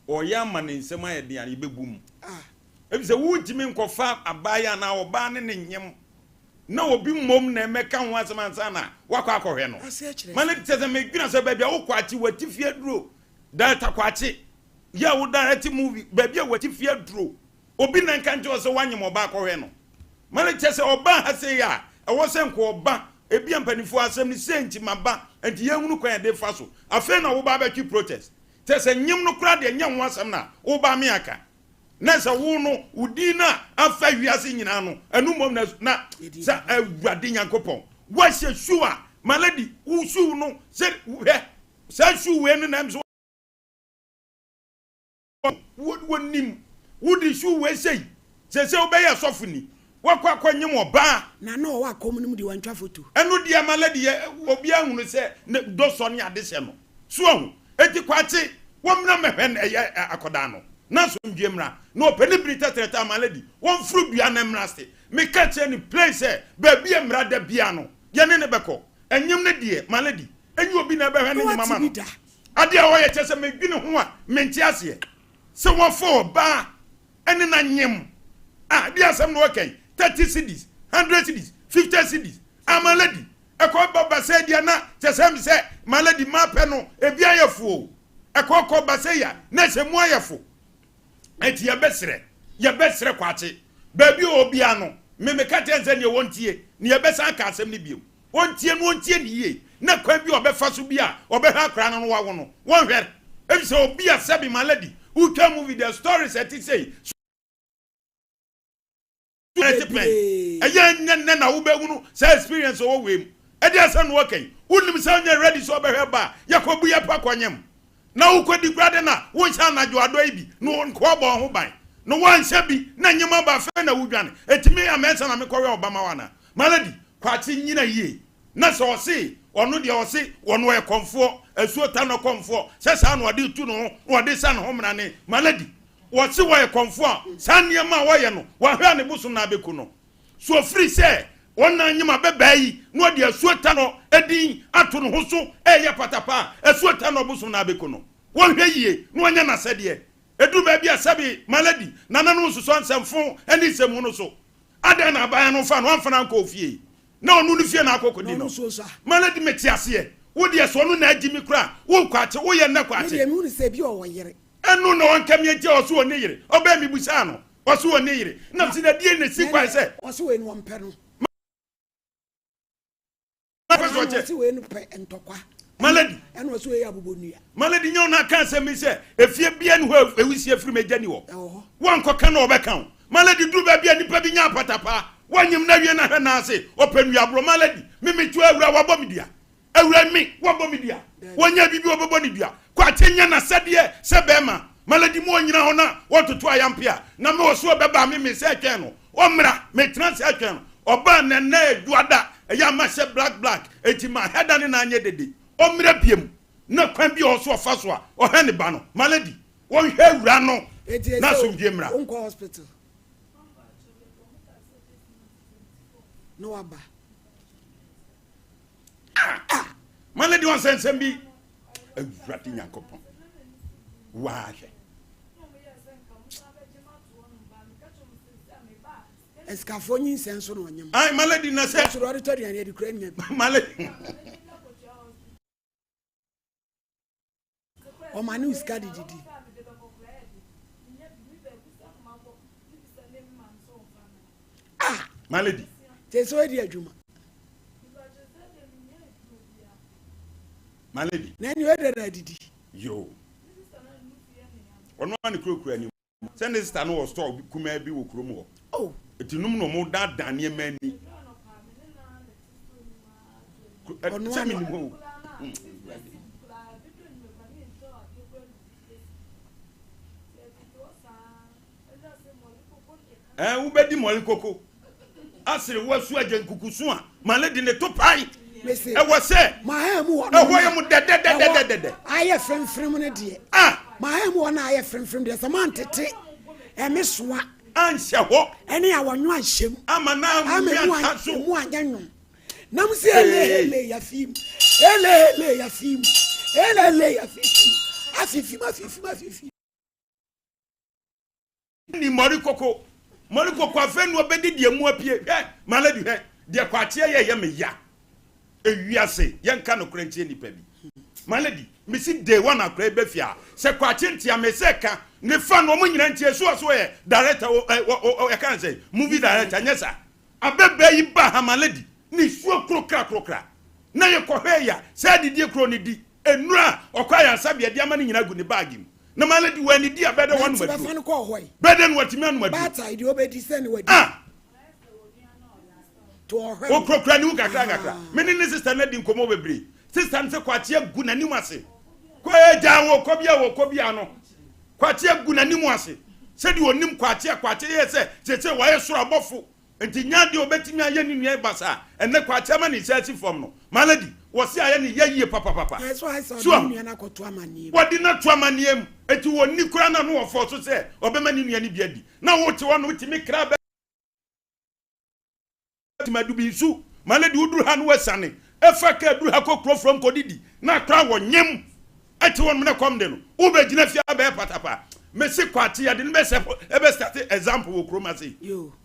ɔreyɛ ama ne nsam ayɛ den a, yɛbɛbu mu. Efisɛ wontumi nkɔfa abaayewa anaa ɔbaa ne ne nyem na obi mmom na ɛmɛka ho asɛm ansa na wakɔ akɔhwɛ no. Ma no kyɛ sɛ medwena sɛ baabi a wokɔ akye w'atifi aduro, Delta Kwakye, yɛ a wo direct movie, baabi a w'atifi aduro, Obi na nka nkyerɛ wo sɛ woanyem ɔbaa kɔhwɛ no. Ma no kyerɛ sɛ ɔbaa ha sei a, ɛwɔ sɛ nka ɔba. Ebia mpanimfoɔ asɛm no sei nti maba, nti yɛnhunu kwan a yɛde fa so. Afei na woba abɛtwe protest. Kyerɛ sɛ nyem no koraa deɛ nyɛ ho asɛm na woba me aka. Na sɛ wo no, wo din no a afa wiase nyinaa no, ɛno mmom na na sɛ Awurade Nyankopɔn, woahyɛ shoe a, my lady, wo shoe no, sɛ hwɛ, saa shoe wei no na ɛm sɛ Wɔnim. Wode shoe wei sei. Seesei wobɛyɛ sɔfo ni. Woakɔ akɔnyem ɔbaa. Na na ɔwɔ akɔm no mu deɛ wantwa foto. Ɛno deɛ ma lady yɛ obiara hunu sɛ ne dɔsɔ ne ade hyɛ no. So wahu? Enti Kwakye wɔmmra mmɛhwɛ no ɛyɛ akɔdaa no. Na asomdwie mmra. Na ɔpɛ ne biri tɛtrɛtɛ ama lady. Wɔmforo dua no mmra ase. Meka kyerɛ no plain sɛ baabi a mmra da biara no yɛne no bɛkɔ. Ɛnyem no deɛ ma lady ɛnyɛ obi na ɛbɛhwɛ ne nyem ama no. Adeɛ a ɔyɛ kyerɛ sɛ medwene ho a mente aseɛ. Sɛ wafa ɔbaa ɛne no anyem a deɛ asɛm na ɔka yi 30 cedis, 100 cedis, 50 cedis a my lady ɛkɔ ba ba sɛ deɛ na kyɛ sɛ sɛ my lady ma pɛ no ebi ayɛ fo o ɛkɔ kɔ ba sɛ ya na sɛ mu ayɛ fo ɛti yɛbɛsrɛ yɛbɛsrɛ kwakye baabi a ɔbia no me meka kyɛn sɛ neɛ wɔntie ne yɛbɛsan aka asɛm no bio Ɔntie no, ɔntie no yie, na kwan bi a ɔbɛfa so bi a ɔbɛhwɛ akwadaa no na wawo no, wɔnhwɛ. Efisɛ obi a sɛbi my lady, wotwa movie deɛ stories a ɛte sei, so ɛte pɛn. Ɛyɛ nyɛ nnɛ na wobɛhunu saa experience ɔwɔ wei mu. Ɛde asɛm na wɔka yi, wonim sɛ wonyɛ ready sɛ ɔbɛhwɛ ba a, yɛkɔbu yɛ pa kɔnyem. Na wokɔdi koraa dɛn na wonhyɛ anadwo adɔ yi bi na nkoa bɔ wo ho ban. Na woanhyɛ bi na nyem aba afei na wodwane. Ɛtumi yɛ amɛnsa na mekɔwɛ ɔba ma wo anaa? My lady, Kwakye nyina yie na sɛ ɔse Ɔno deɛ ɔse ɔno ɔyɛ kɔmfoɔ, asuo ta no kɔmfoɔ, sɛ saa na ɔde tu ne ho na ɔde sa ne ho mmrane. Malady, ɔse ɔyɛ kɔmfoɔ a, saa nneɛma a ɔyɛ no, wahwɛ a ne bosom no abɛku no. So ɔfiri sɛ ɔna anyem abɛbaa yi na ɔde asuo ta no din ato ne ho so reyɛ patapaa a, asuo ta no bosom no abɛku no. Wɔnhwɛ yie na wɔnyɛ n'asɛdeɛ. Ɛduru baabi a sɛbe Malady, nananom nsosɔ nsɛmfo ne nsɛmhunu so. Adɛn na abaayewa no mfa no amfa no ankɔ ofie? Na ɔno ne fie na akɔ kɔdi no. Malady mete aseɛ. Wo deɛ sɛ ɔno na agye me koraa a, wo kwakye, woyɛ nnɛ kwakye. Me deɛ mehu no sɛ ebia ɔwɔ yere. Ɛno na ɔnka me nti a ɔse ɔnni yere. Ɔbaa mebusaa no, ɔse ɔnni yere. Na mese na deɛn na ɛsi kwan sɛ. Ɔse wei no ɔmpɛ no. Mapɛ sɛ ɔkyɛ. Ɔse wei no pɛ ntɔkwa. Malady. Ɛna ɔse wei yɛ abobɔnua. Malady nyɛ ɔno aka asɛm bi sɛ efie bia ni hɔ a ewusie firi mu agya ni hɔ. Ɛwɔ hɔ. Wankɔka na ɔbɛka wo. Malady duru baabi a nipa bi nya apatapaa. Wanyem no awie na hwɛ nan ase ɔpɛ nnuaborɔ. Malady me metu awura wabɔ me dua. Awura me wabɔ me dua. Wɔnyɛ biribi wɔbɛbɔ ne dua. Kwakye nyɛ n'asɛdeɛ sɛ bɛrima. Malady mu ɔnyina hɔ na wɔtoto ayampe a na me wɔ so ɔbɛba me me sɛ twɛn no. Ɔmmra, metena ase atwɛn no. Ɔbaa nnɛ, nnɛ yɛ Dwoada, ɛyɛ a mahyɛ black black, enti mahɛ da ne nan anyɛ dede. Ɔmmra biom, na kwan bi a ɔwɔ so ɔfa so a ɔhwɛ ne ba no, Malady, ɔnhwɛ awuraa no Enti na ɛsɛ asomdwie mmra. wonkɔ hospital na waba. Ah! Malady ɔnsɛ nsɛm bi. Awurade Nyankopɔn, waahwɛ. Asikafoɔ nyinsɛn nso na ɔnyem. Ayi malady na sɛ. Ɔsoro ɔde tɔ aduane adi kura nya bi. Malady. Ɔma ne sika de didi. Ah. Malady. Te sɛ ɔdi adwuma. Malady. Na ɛni ɔdɛ na adidi. Yoo. Ɔno a ne kurakura ni. Sɛ ne sista no wɔ store bi kumaa bi wɔ kurom hɔ. Oh. Eti nom na ɔmo daadaa nneɛma ani. Sɛ menim hɔ o. Ɛɛ wobɛdi mɔre koko asere woasu agya nkukusu a ma ne de ne to pae. Ɛwɔ sɛ ɛhɔ yɛ mo dɛdɛdɛdɛdɛdɛ. Ayɛ fremfrem no deɛ. Ah. Maha mu hɔ na ayɛ fremfrem deɛ sɛ mantete ɛme soa. Anhyɛ hɔ. Ɛne awɔnwo anhyɛ mu. Ama na ama emu anta so. Emu anyɛ nwom. Nam sɛ ele hele yafim. Ele hele yafim. Ele hele yafim. Afifim afifim afifim. Ni mɔre koko mɔre koko afei na ɔbɛdi deɛ mu apue hwɛ malady hwɛ deɛ kwakyeɛ yɛ yɛ me ya ewiase yɛnka nokorɛ nkyerɛ nipa bi malady mesi day one akora yi bɛ fie a sɛ kwakye ntia me sɛ ka ne fa no ɔmo nyina ntie so ɔso yɛ director ɔ ɔ ɔ yɛka ne sɛ movie director nyɛ sa abɛbɛ yi ba ha malady ne suo krokra krokra na yɛ kɔhwɛ ya sɛ adidie kuro ne di Nnuru a ɔkɔ ayaresabea de ama no nyinaa gu ne baage mu. Na ma no de wannidi a, bɛyɛ dɛ wanom aduro. Bɛyɛ dɛ na watumi anom aduro. Ah! Ɔkurakura ne mu kakra kakra. Me ne ne sista no adi nkɔmmɔ bebree. Sista no sɛ kwakye agu n'anim ase. Kɔ agya wɔ kɔ bi a wɔ kɔ bi ano. Kwakye agu n'anim ase. Sɛdeɛ ɔnim kwakye a kwakye yɛ sɛ sese wayɛ soro abɔfo. Enti nya adeɛ a ɔbɛtumi ayɛ ne nua yi basaa. Ɛnnɛ Kwakye ama ne nsa asi fam no, Malady, wɔse ayɛ ne ya yie papapapa. So ahu? Wɔde no ato amanneɛ mu. Enti ɔnni koraa na ano wɔ fɔɔ so sɛ ɔbɛma ne nua no bi adi. Na wote hɔ no wotumi kra bɛ Madu bi nsu. Malady woduru ha no woasiane fa kaa duru ha kɔ kuro from kɔdidi na akora wɔ nyem ɛte hɔ nom na kɔm de no wobɛgyina fie abɛyɛ patapa mese kwakye yɛde no bɛsɛ ɛbɛ start example wɔ kurom ase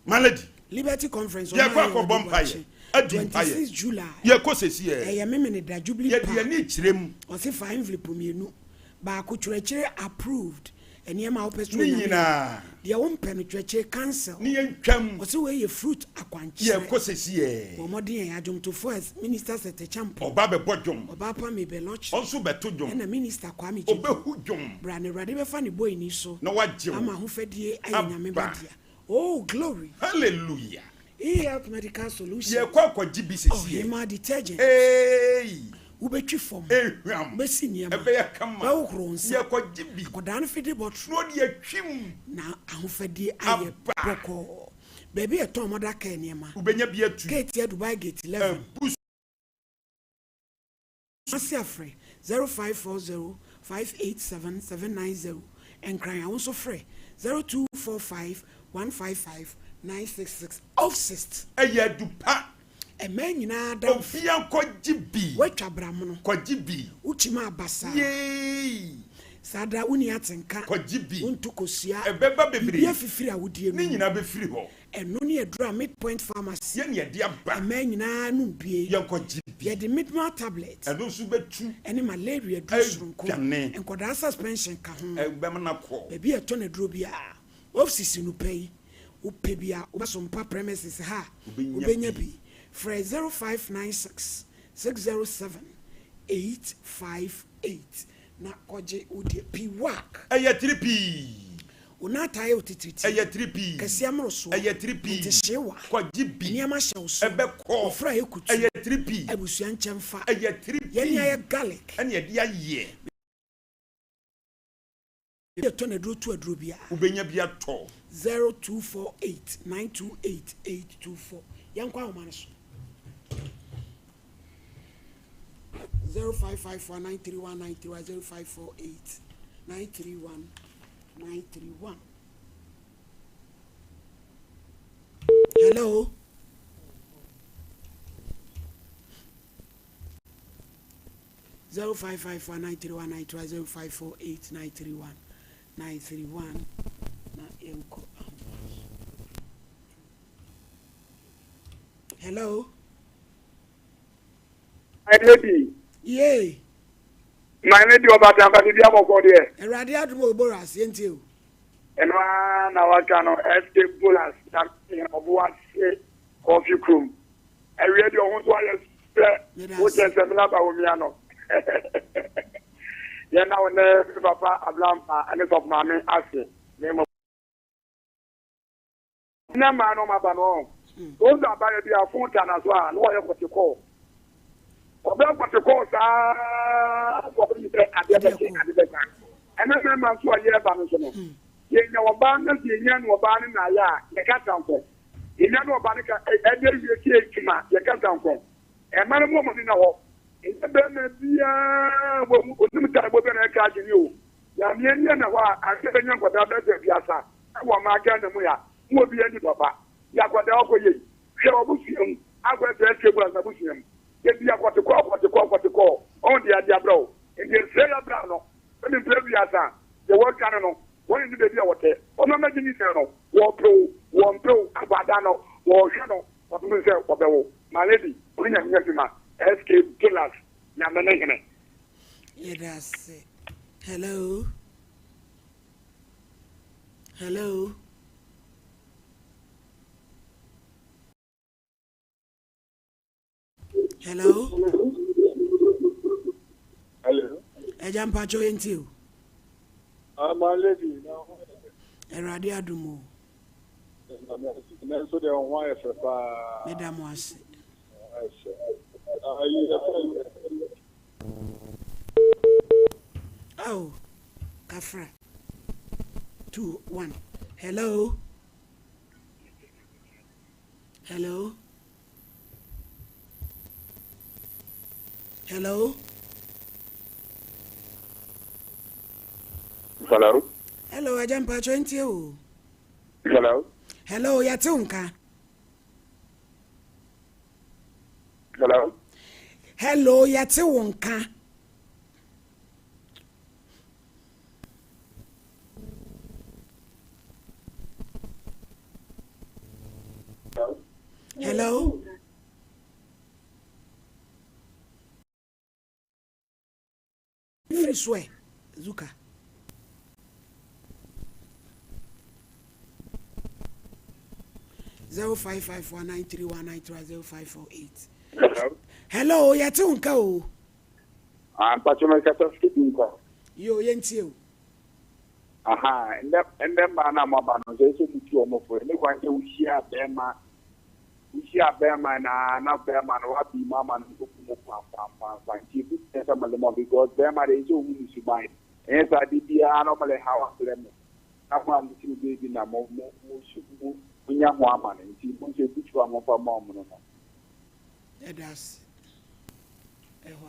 Malady Liberty Conference yɛkɔ akɔbɔ mpaeɛ adi mpaeɛ July yɛkɔ sɛsi ɛ ɛyɛ Memeneda Jubilee yɛde Park yɛni kyerɛ mu ɔse fa envelope mmienu baako twerɛkyerɛ approved Nneɛma a wopɛ sɛ Ne Onyame yɛ. nyinaa. Deɛ wompɛ no, kyerɛkyerɛ, cancel. Ne yɛntwam. Ɔse wei yɛ fruit akwankyerɛ. Yɛkɔ sesiɛ. Bɔ mmɔden ɛ, adwomtofoɔ ɛ, Minister Seth Acheampong. Ɔba bɛbɔ dwom. Ɔbaa pa Mabel Ɔkyere. Ɔnso bɛto dwom. Ɛna Minister Kwame Gyedi. Ɔbɛhu dwom. Bra na Awurade bɛfa ne boyini so. Na wagye wo. Ama ahofadie ayɛ Nyame ba Aba. dea. Oh glory! Hallelujah! E-Health Medical Solutions. Yɛkɔ akɔgye bi sesiɛ. Ɔhemaa detergent. Eeii. Wobɛtwi fam. Ehwam. Wobɛsi nneɛma. Ɛbɛyɛ kama. Bɛhohoro wo nsa. Yɛkɔgye bi. Akwadaa no fidi bɔtoro. Na ɔde atwim. Na ahofadie ayɛ Aba. bɔkɔɔ. Baabi a yɛtɔn mother care nneɛma. Wobɛnya bi atu. Keetia Dubai Gate 11. Abu. Kumasi a frɛ 0540 587 790, Nkran a wo nso frɛ 0245 155 966. Off-sist. Ɛyɛ adu pa. Mmaa nyinaa adamfo. Obia nkɔgye bi. Woatwa bramono. Kɔgye bi. Wokyim aba saa. Yeei. Saa da wonni atenka. Kɔgye bi. Wonto kosua. Ɛbɛba bebree. Biribi afifiri a wodie no Ne mu. nyinaa bɛfiri hɔ. Ɛno ne aduru a Midpoint Pharmacy. Yɛn na yɛde aba. Mmaa nyinaa nom bie. Yɛnkɔgye bi. Yɛde Midmal tablet. Ɛno nso bɛtu. Ɛne malaria aduru soronko. Adwane. Nkwadaa suspension ka ho. Ɛbɛma no akɔ. Baabi a yɛtɔn aduro biara. Offices no pɛ yi, wopɛ bi a, woba Sompa premises ha a, wobɛnya bi. Frɛ 0596 607 858 na kɔgye wo deɛ. Piwak. Ɛyɛ tiri pii. Wo nan taa yɛ wo titiritii. Ɛyɛ tiri pii. Kɛseɛ mmorosoɔ. Ɛyɛ tiri pii. Ntehyeewa. Kɔgye bi. Nneɛma hyɛ wo so. Ɛbɛkɔ. Ofura yɛ kutu. Ɛyɛ tiri pii. Abusua nkyɛmfa. Ɛyɛ tiri pii. Yɛn ayɛ garlic. Ɛna yɛde ayɛ. Yɛ tɔ na aduro to aduro biara. Wobɛnya bi atɔ. 0248 928 824 Yɛnkɔ ahoma no so. 0554 931 931 0548 931 931 Hello. 0554 931 931 0548 931 931 na yɛnkɔ ahoma so. Hello. My lady. Yay. My lady ɔbata mpa bibi abɔkɔ deɛ. Awurade adum o boras yɛn ti o. Ɛno ara na waka no SK boras na ɔbo ase kɔfi kurom. Awia deɛ ɔho nso ayɛ sɛ wokyɛ sɛ mena ba omia no. Yɛn na wo ne me papa Ablampa ne sɔfo maame ase ne mo. Nnɛ mmaa no ɔmo aba no ɔn. Wɔn sɛ abayɛ bi a fon ta na so a na wɔyɛ kɔtekɔɔ. Ɔbɛ kɔtekɔɔ saa kɔpem sɛ adeɛ bɛkye ade bɛsa. Ɛnɛ mmarima nso a yɛreba no nso no yɛnya ɔbaa no sɛ yɛnya no ɔbaa no na ayɛ a yɛka sankɔ. Yɛnya no ɔbaa no ka ɛde awie sɛ adwuma yɛka sankɔ. Ɛma no mo ɔmo nina hɔ. Ɛnyɛ bɛrima biara wɔ onim taebɔ bi a na ɛka adwene o. Nyame ani ɛna hɔ a anka bɛnya nkwadaa bɛyɛ sɛ aduasa wɔ ɔman Ghana mu ha mu obiara nni papa yɛ akwadaa ɔkɔ yei hwɛ wabusua mu akɔ ɛsɛ ɛsɛ mu ansa busua mu ebi akɔtekɔɔ kɔtekɔɔ kɔtekɔɔ ɔn deɛ ade abrɛ wo nti ɛsrɛ yɛ bra no ɛne mpɛ wiasa deɛ wɔdwane no wɔn ne baabi a wɔtɛ ɔno amagye nyinsɛn no wɔpɛ o wɔmpɛ o akwadaa no wɔhwɛ no wɔtom sɛ wɔbɛwo my lady ɔne nyame nyɛ adwuma SK Dollars nyame ne hene. Yɛda ase. Hello. Hello. Hello. Hello. Ẹja mpatsọ yẹn ti o. Ah, my lady. Ẹwurade adum o. Nanso deɛ ɔho ayɛ fɛ paa. Meda mo ase. Ayɛ fɛ. Ayi ɛfɛ. Oh, kafra. 2, 1. Hello. Hello. Hello. Hello. Hello, Agya Mpacho ntie o. Hello. Hello, yɛte wo nka. Hello. Hello, yɛte wo nka. Hello. Firi so ɛ, Zuka. 0551931930 0548. Hello. Hello, yɛte wo nka o. Ah, mpacho me kasa fi bi nkwa. Yo, yɛntie o. Aha, ndɛ ndɛ mmaa na mo aba no sɛ ɛsɛ mo tu ɔmo fo. Ɛne kwan sɛ wohyia bɛrima wohyia bɛrima na na bɛrima no wabi mu ama no nso mu pam pam pam pam nti ebi sɛ sɛ mo lemɔ because bɛrima de ɛsɛ ohun ne suban ɛnyɛ saa de biara na ɔmo le ha wabrɛ mo na mo a mo ti mo beebi na mo mo mo su mo mo nya ho ama no nti mo nso ebi tu a mo fa ma ɔmo no no. Ɛda ase. Ɛhɔ a.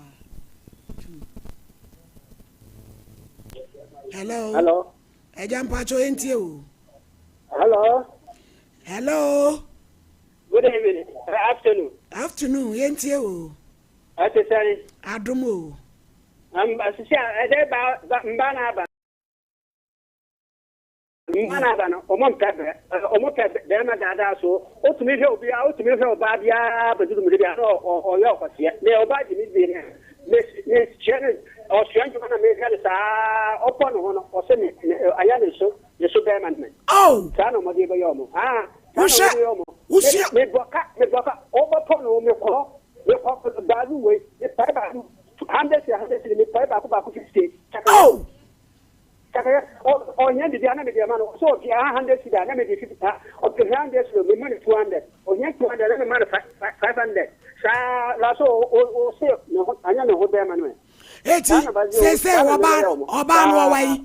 Hello. Hello. Ɛgya mpakyɛ yɛntie o. Hello. Hello. Good evening. Uh, afternoon. Afternoon yɛntie o. Ɛte sɛn? Adom o. Um, sisi a ɛdɛ ba mba na aba. Mma no aba no, wɔn mpɛ bɛ, wɔn pɛ bɛrima daadaa so. Otumi hwɛ obi a, otumi hwɛ ɔbaa biara bɛduru mmiri bi a, na ɔyɛ ɔkwaseɛ. Na ɔbaa gye me die no, me me kyerɛ no, ɔsua ndwuma na mehwɛ no saa, ɔpɔ ne ho no, ɔsɛ me, me ayɛ ne so, ne so bɛrima no me. Oh! Saa na wɔde bɛyɛ wɔn. Ah, saa na Wohwɛ, wɔde yɛ wɔn. wosua. Me bɔ ka, me bɔ ka, ɔbɛpɔ no, me kɔ, me kɔ, baalu wei, me pae baako, hundred, hundred, me pae baako baako fifty. Oh! Kakra, ɔ ɔhia biribi a na mede ama no, ɔsɛ ɔhia hundred cedi a na mede fifty ah ɔhia hundred cedi mema no 200, ɔhia 200 na mema no 500, saa la so ɔse ne ho anyɛ ne ho bɛrima no ɛ. Eti seesei ɔbaa ɔbaa no ɔwa yi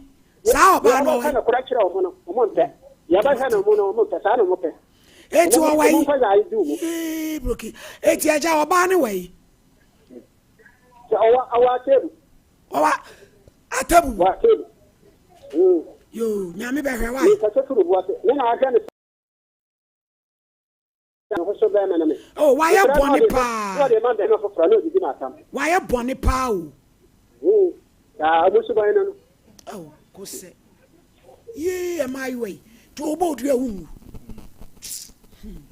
saa ɔbaa no ɔwa yi. Yɛbɛka nokorɛ kyerɛ ɔmo no ɔmo mpɛ, yɛbɛhwɛ no ɔmo no ɔmo mpɛ saa na ɔmo pɛ. Eti ɔwa yi yee broki eti agya ɔbaa no wa yi. Sɛ ɔwa ɔwa atebu. Ɔwa atabu. Wɔ atebu. Mm. Yoo nyame bɛhwɛ wa. Mi kasa furu bu ase. Ne na ahwɛ ne sɛ ho so bɛrima no me. Oh wayɛ bɔne paa. Na ɔde ma bɛrima foforɔ na ɔdidi n'atam. Wayɛ bɔne paa o. Mm. Saa ɔmo suban no no. Oh kosɛ. Yee mmaayewa yi to wobɔ odua wo nwu. Hmm.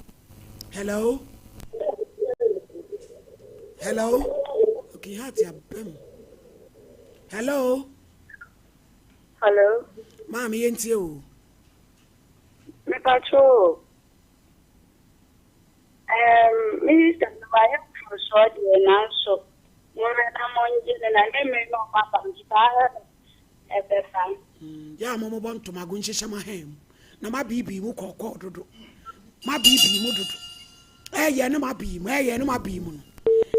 Hello. Hello. Okay, heart abam. Hello. Hello. Maame yɛntie o. Mepacho. Erm minister no wayɛ mfomsoɔ deɛ nanso mommra na mongye no na ne mmere no ɔba ba nso saa ara na ɛbɛba. Yɛ a momobɔ ntomago nhyehyɛ mo ahan mu na moabiibii mu kɔɔkɔɔ dodo moabiibii mu dodo ɛyɛ ne moabii mu ɛyɛ ne moabii mu no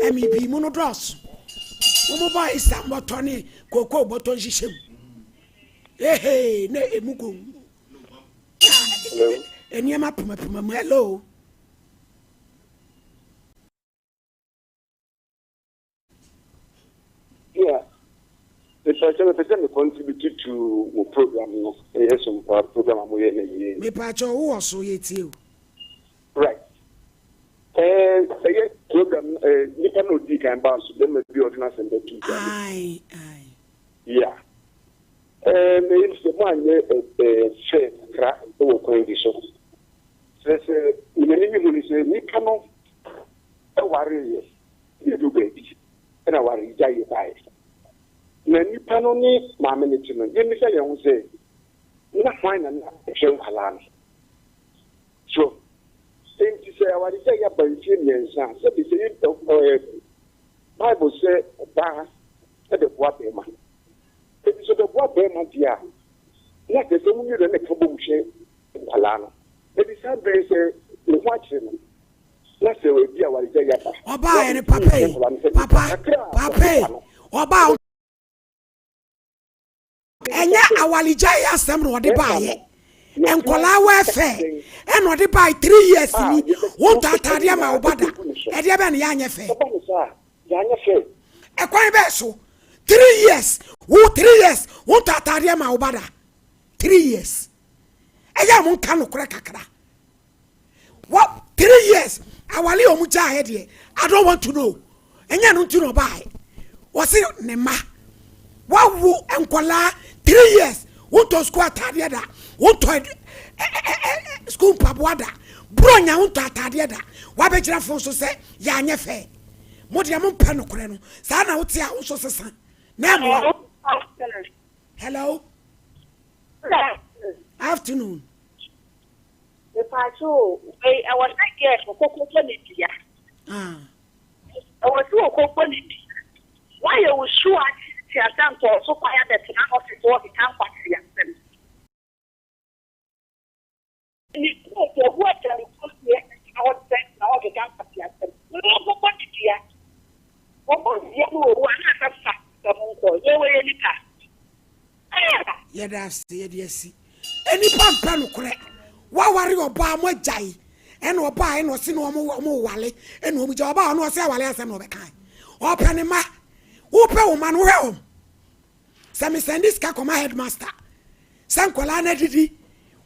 ɛmibii mu no dɔɔso momobɔ ayisa mbɔtɔ ne kookoo bɔtɔ nhyehyɛ mu ehee na emu gongu nneɛma pumapuma mu hello. Yeah, mepɛ mepɛ sɛ me contribute to mo program no ɛyɛ sompa program a moyɛ no yie. Mepaakyɛw wowɔ so yɛtie o. Right. Ɛɛ ɛyɛ program ɛɛ nipa na odi kan baa so bɛma bi a ɔde n'asɛm bɛto dwa. Ayi ayi. Yeah. Ɛɛ mɛyɛ sɛ mo anyɛ ɛɛ fɛ kakra wɔ kwan bi so. Sɛ sɛ m'ani mi hu ni sɛ nipa no wareeɛ na ɛduru baabi na awaregyaeɛ baeɛ. Na nipa no ne maame no te no, yɛmmisa yɛn ho sɛ, na hwan na na ɛhwɛ nkwadaa no? So enti sɛ awaregyaeɛ aba mfeɛ mmiɛnsa a, sɛbi sɛ yɛ Bible sɛ ɔbaa bɛboa bɛrima. Enti sɛ ɔbɛboa bɛrima deɛ a, na kyerɛ sɛ wɔn mmienu na ɛka bom hwɛ nkwadaa no. Enti saa bere yi sɛ ne ho akyere no, na sɛ ebi awaregyae aba, na Ɔbaa yɛ no ɔntumi papa nhwɛ yi, nkwadaa no sɛ papa, kakra a papa ɔde yi, ba no, ɔbaa ɛnyɛ awaregyae asɛm na ɔde baayɛ. Nkwadaa welfare ɛna ɔde baayɛ three years ni, wontɔ ataadeɛ ma wo ba da, ɛdeɛ bɛn na yɛanyɛ fɛ? Ɛkwan bɛɛ so, 3 years, wo 3 years wontɔ ataadeɛ ma wo ba da, 3 years. Ɛyɛ a monka nokorɛ kakra. What 3 years awale a wɔn gyaeɛ deɛ I don't want to know. Ɛnyɛ no nti na ɔbaeɛ. Wɔsi ne mma wawo nkɔlaa 3 years wontɔ sukuu ataadeɛ da wontɔ sukuu mpaboa da buronya wontɔ ataadeɛ da wabɛgyina fon so sɛ yɛanyɛ fɛ mo deɛ mo mpɛ nokorɛ no saa na wote a wo nso sesa na ɛmoa. Hello. Afternoon. Mepaakyɛw o, wei ɛwɔ sɛ girl no kɔkɔ bɔ ne dua. Ɛwɔ sɛ ɔkɔ bɔ ne dua. Woayɛ wo shoe atiatia sɛ nkɔɔ so kwan abɛtena office hɔ keka nkwaseasɛm. Ne coat ɔgu atwa ne coat yɛ ɛtena hɔ sɛ na ɔkeka nkwaseasɛm. Wɔkɔ bɔ ne dua. Wɔbɔ ne dua no wɔ wu a na asa fa sɛ mo nkɔ. Yɛ wɔyɛ nipa. Ah! Yɛda ase yɛde asi. Nnipa mpɛ nokorɛ. Waware ɔbaa mo agyae ɛna ɔbaa ɛna ɔse na ɔmo ɔmo wale ɛna ɔmo gya ɔbaa ɔno ɔse awale asɛm na ɔbɛkae. Ɔpɛ ne mma. Wopɛ wo mma no wohwɛ wɔn. Sɛ mesɛnde sika kɔma headmaster sɛ nkwadaa no adidi,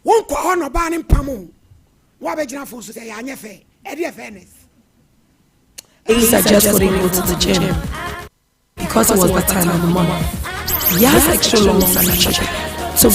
wonkɔ hɔ na ɔbaa no mpam wo na wabɛgyina fon so sɛ yɛanyɛ fɛ. Ɛdeɛ fairness. I just couldn't go to the gym because it was the time of the month. Yas extra long sandwich took the.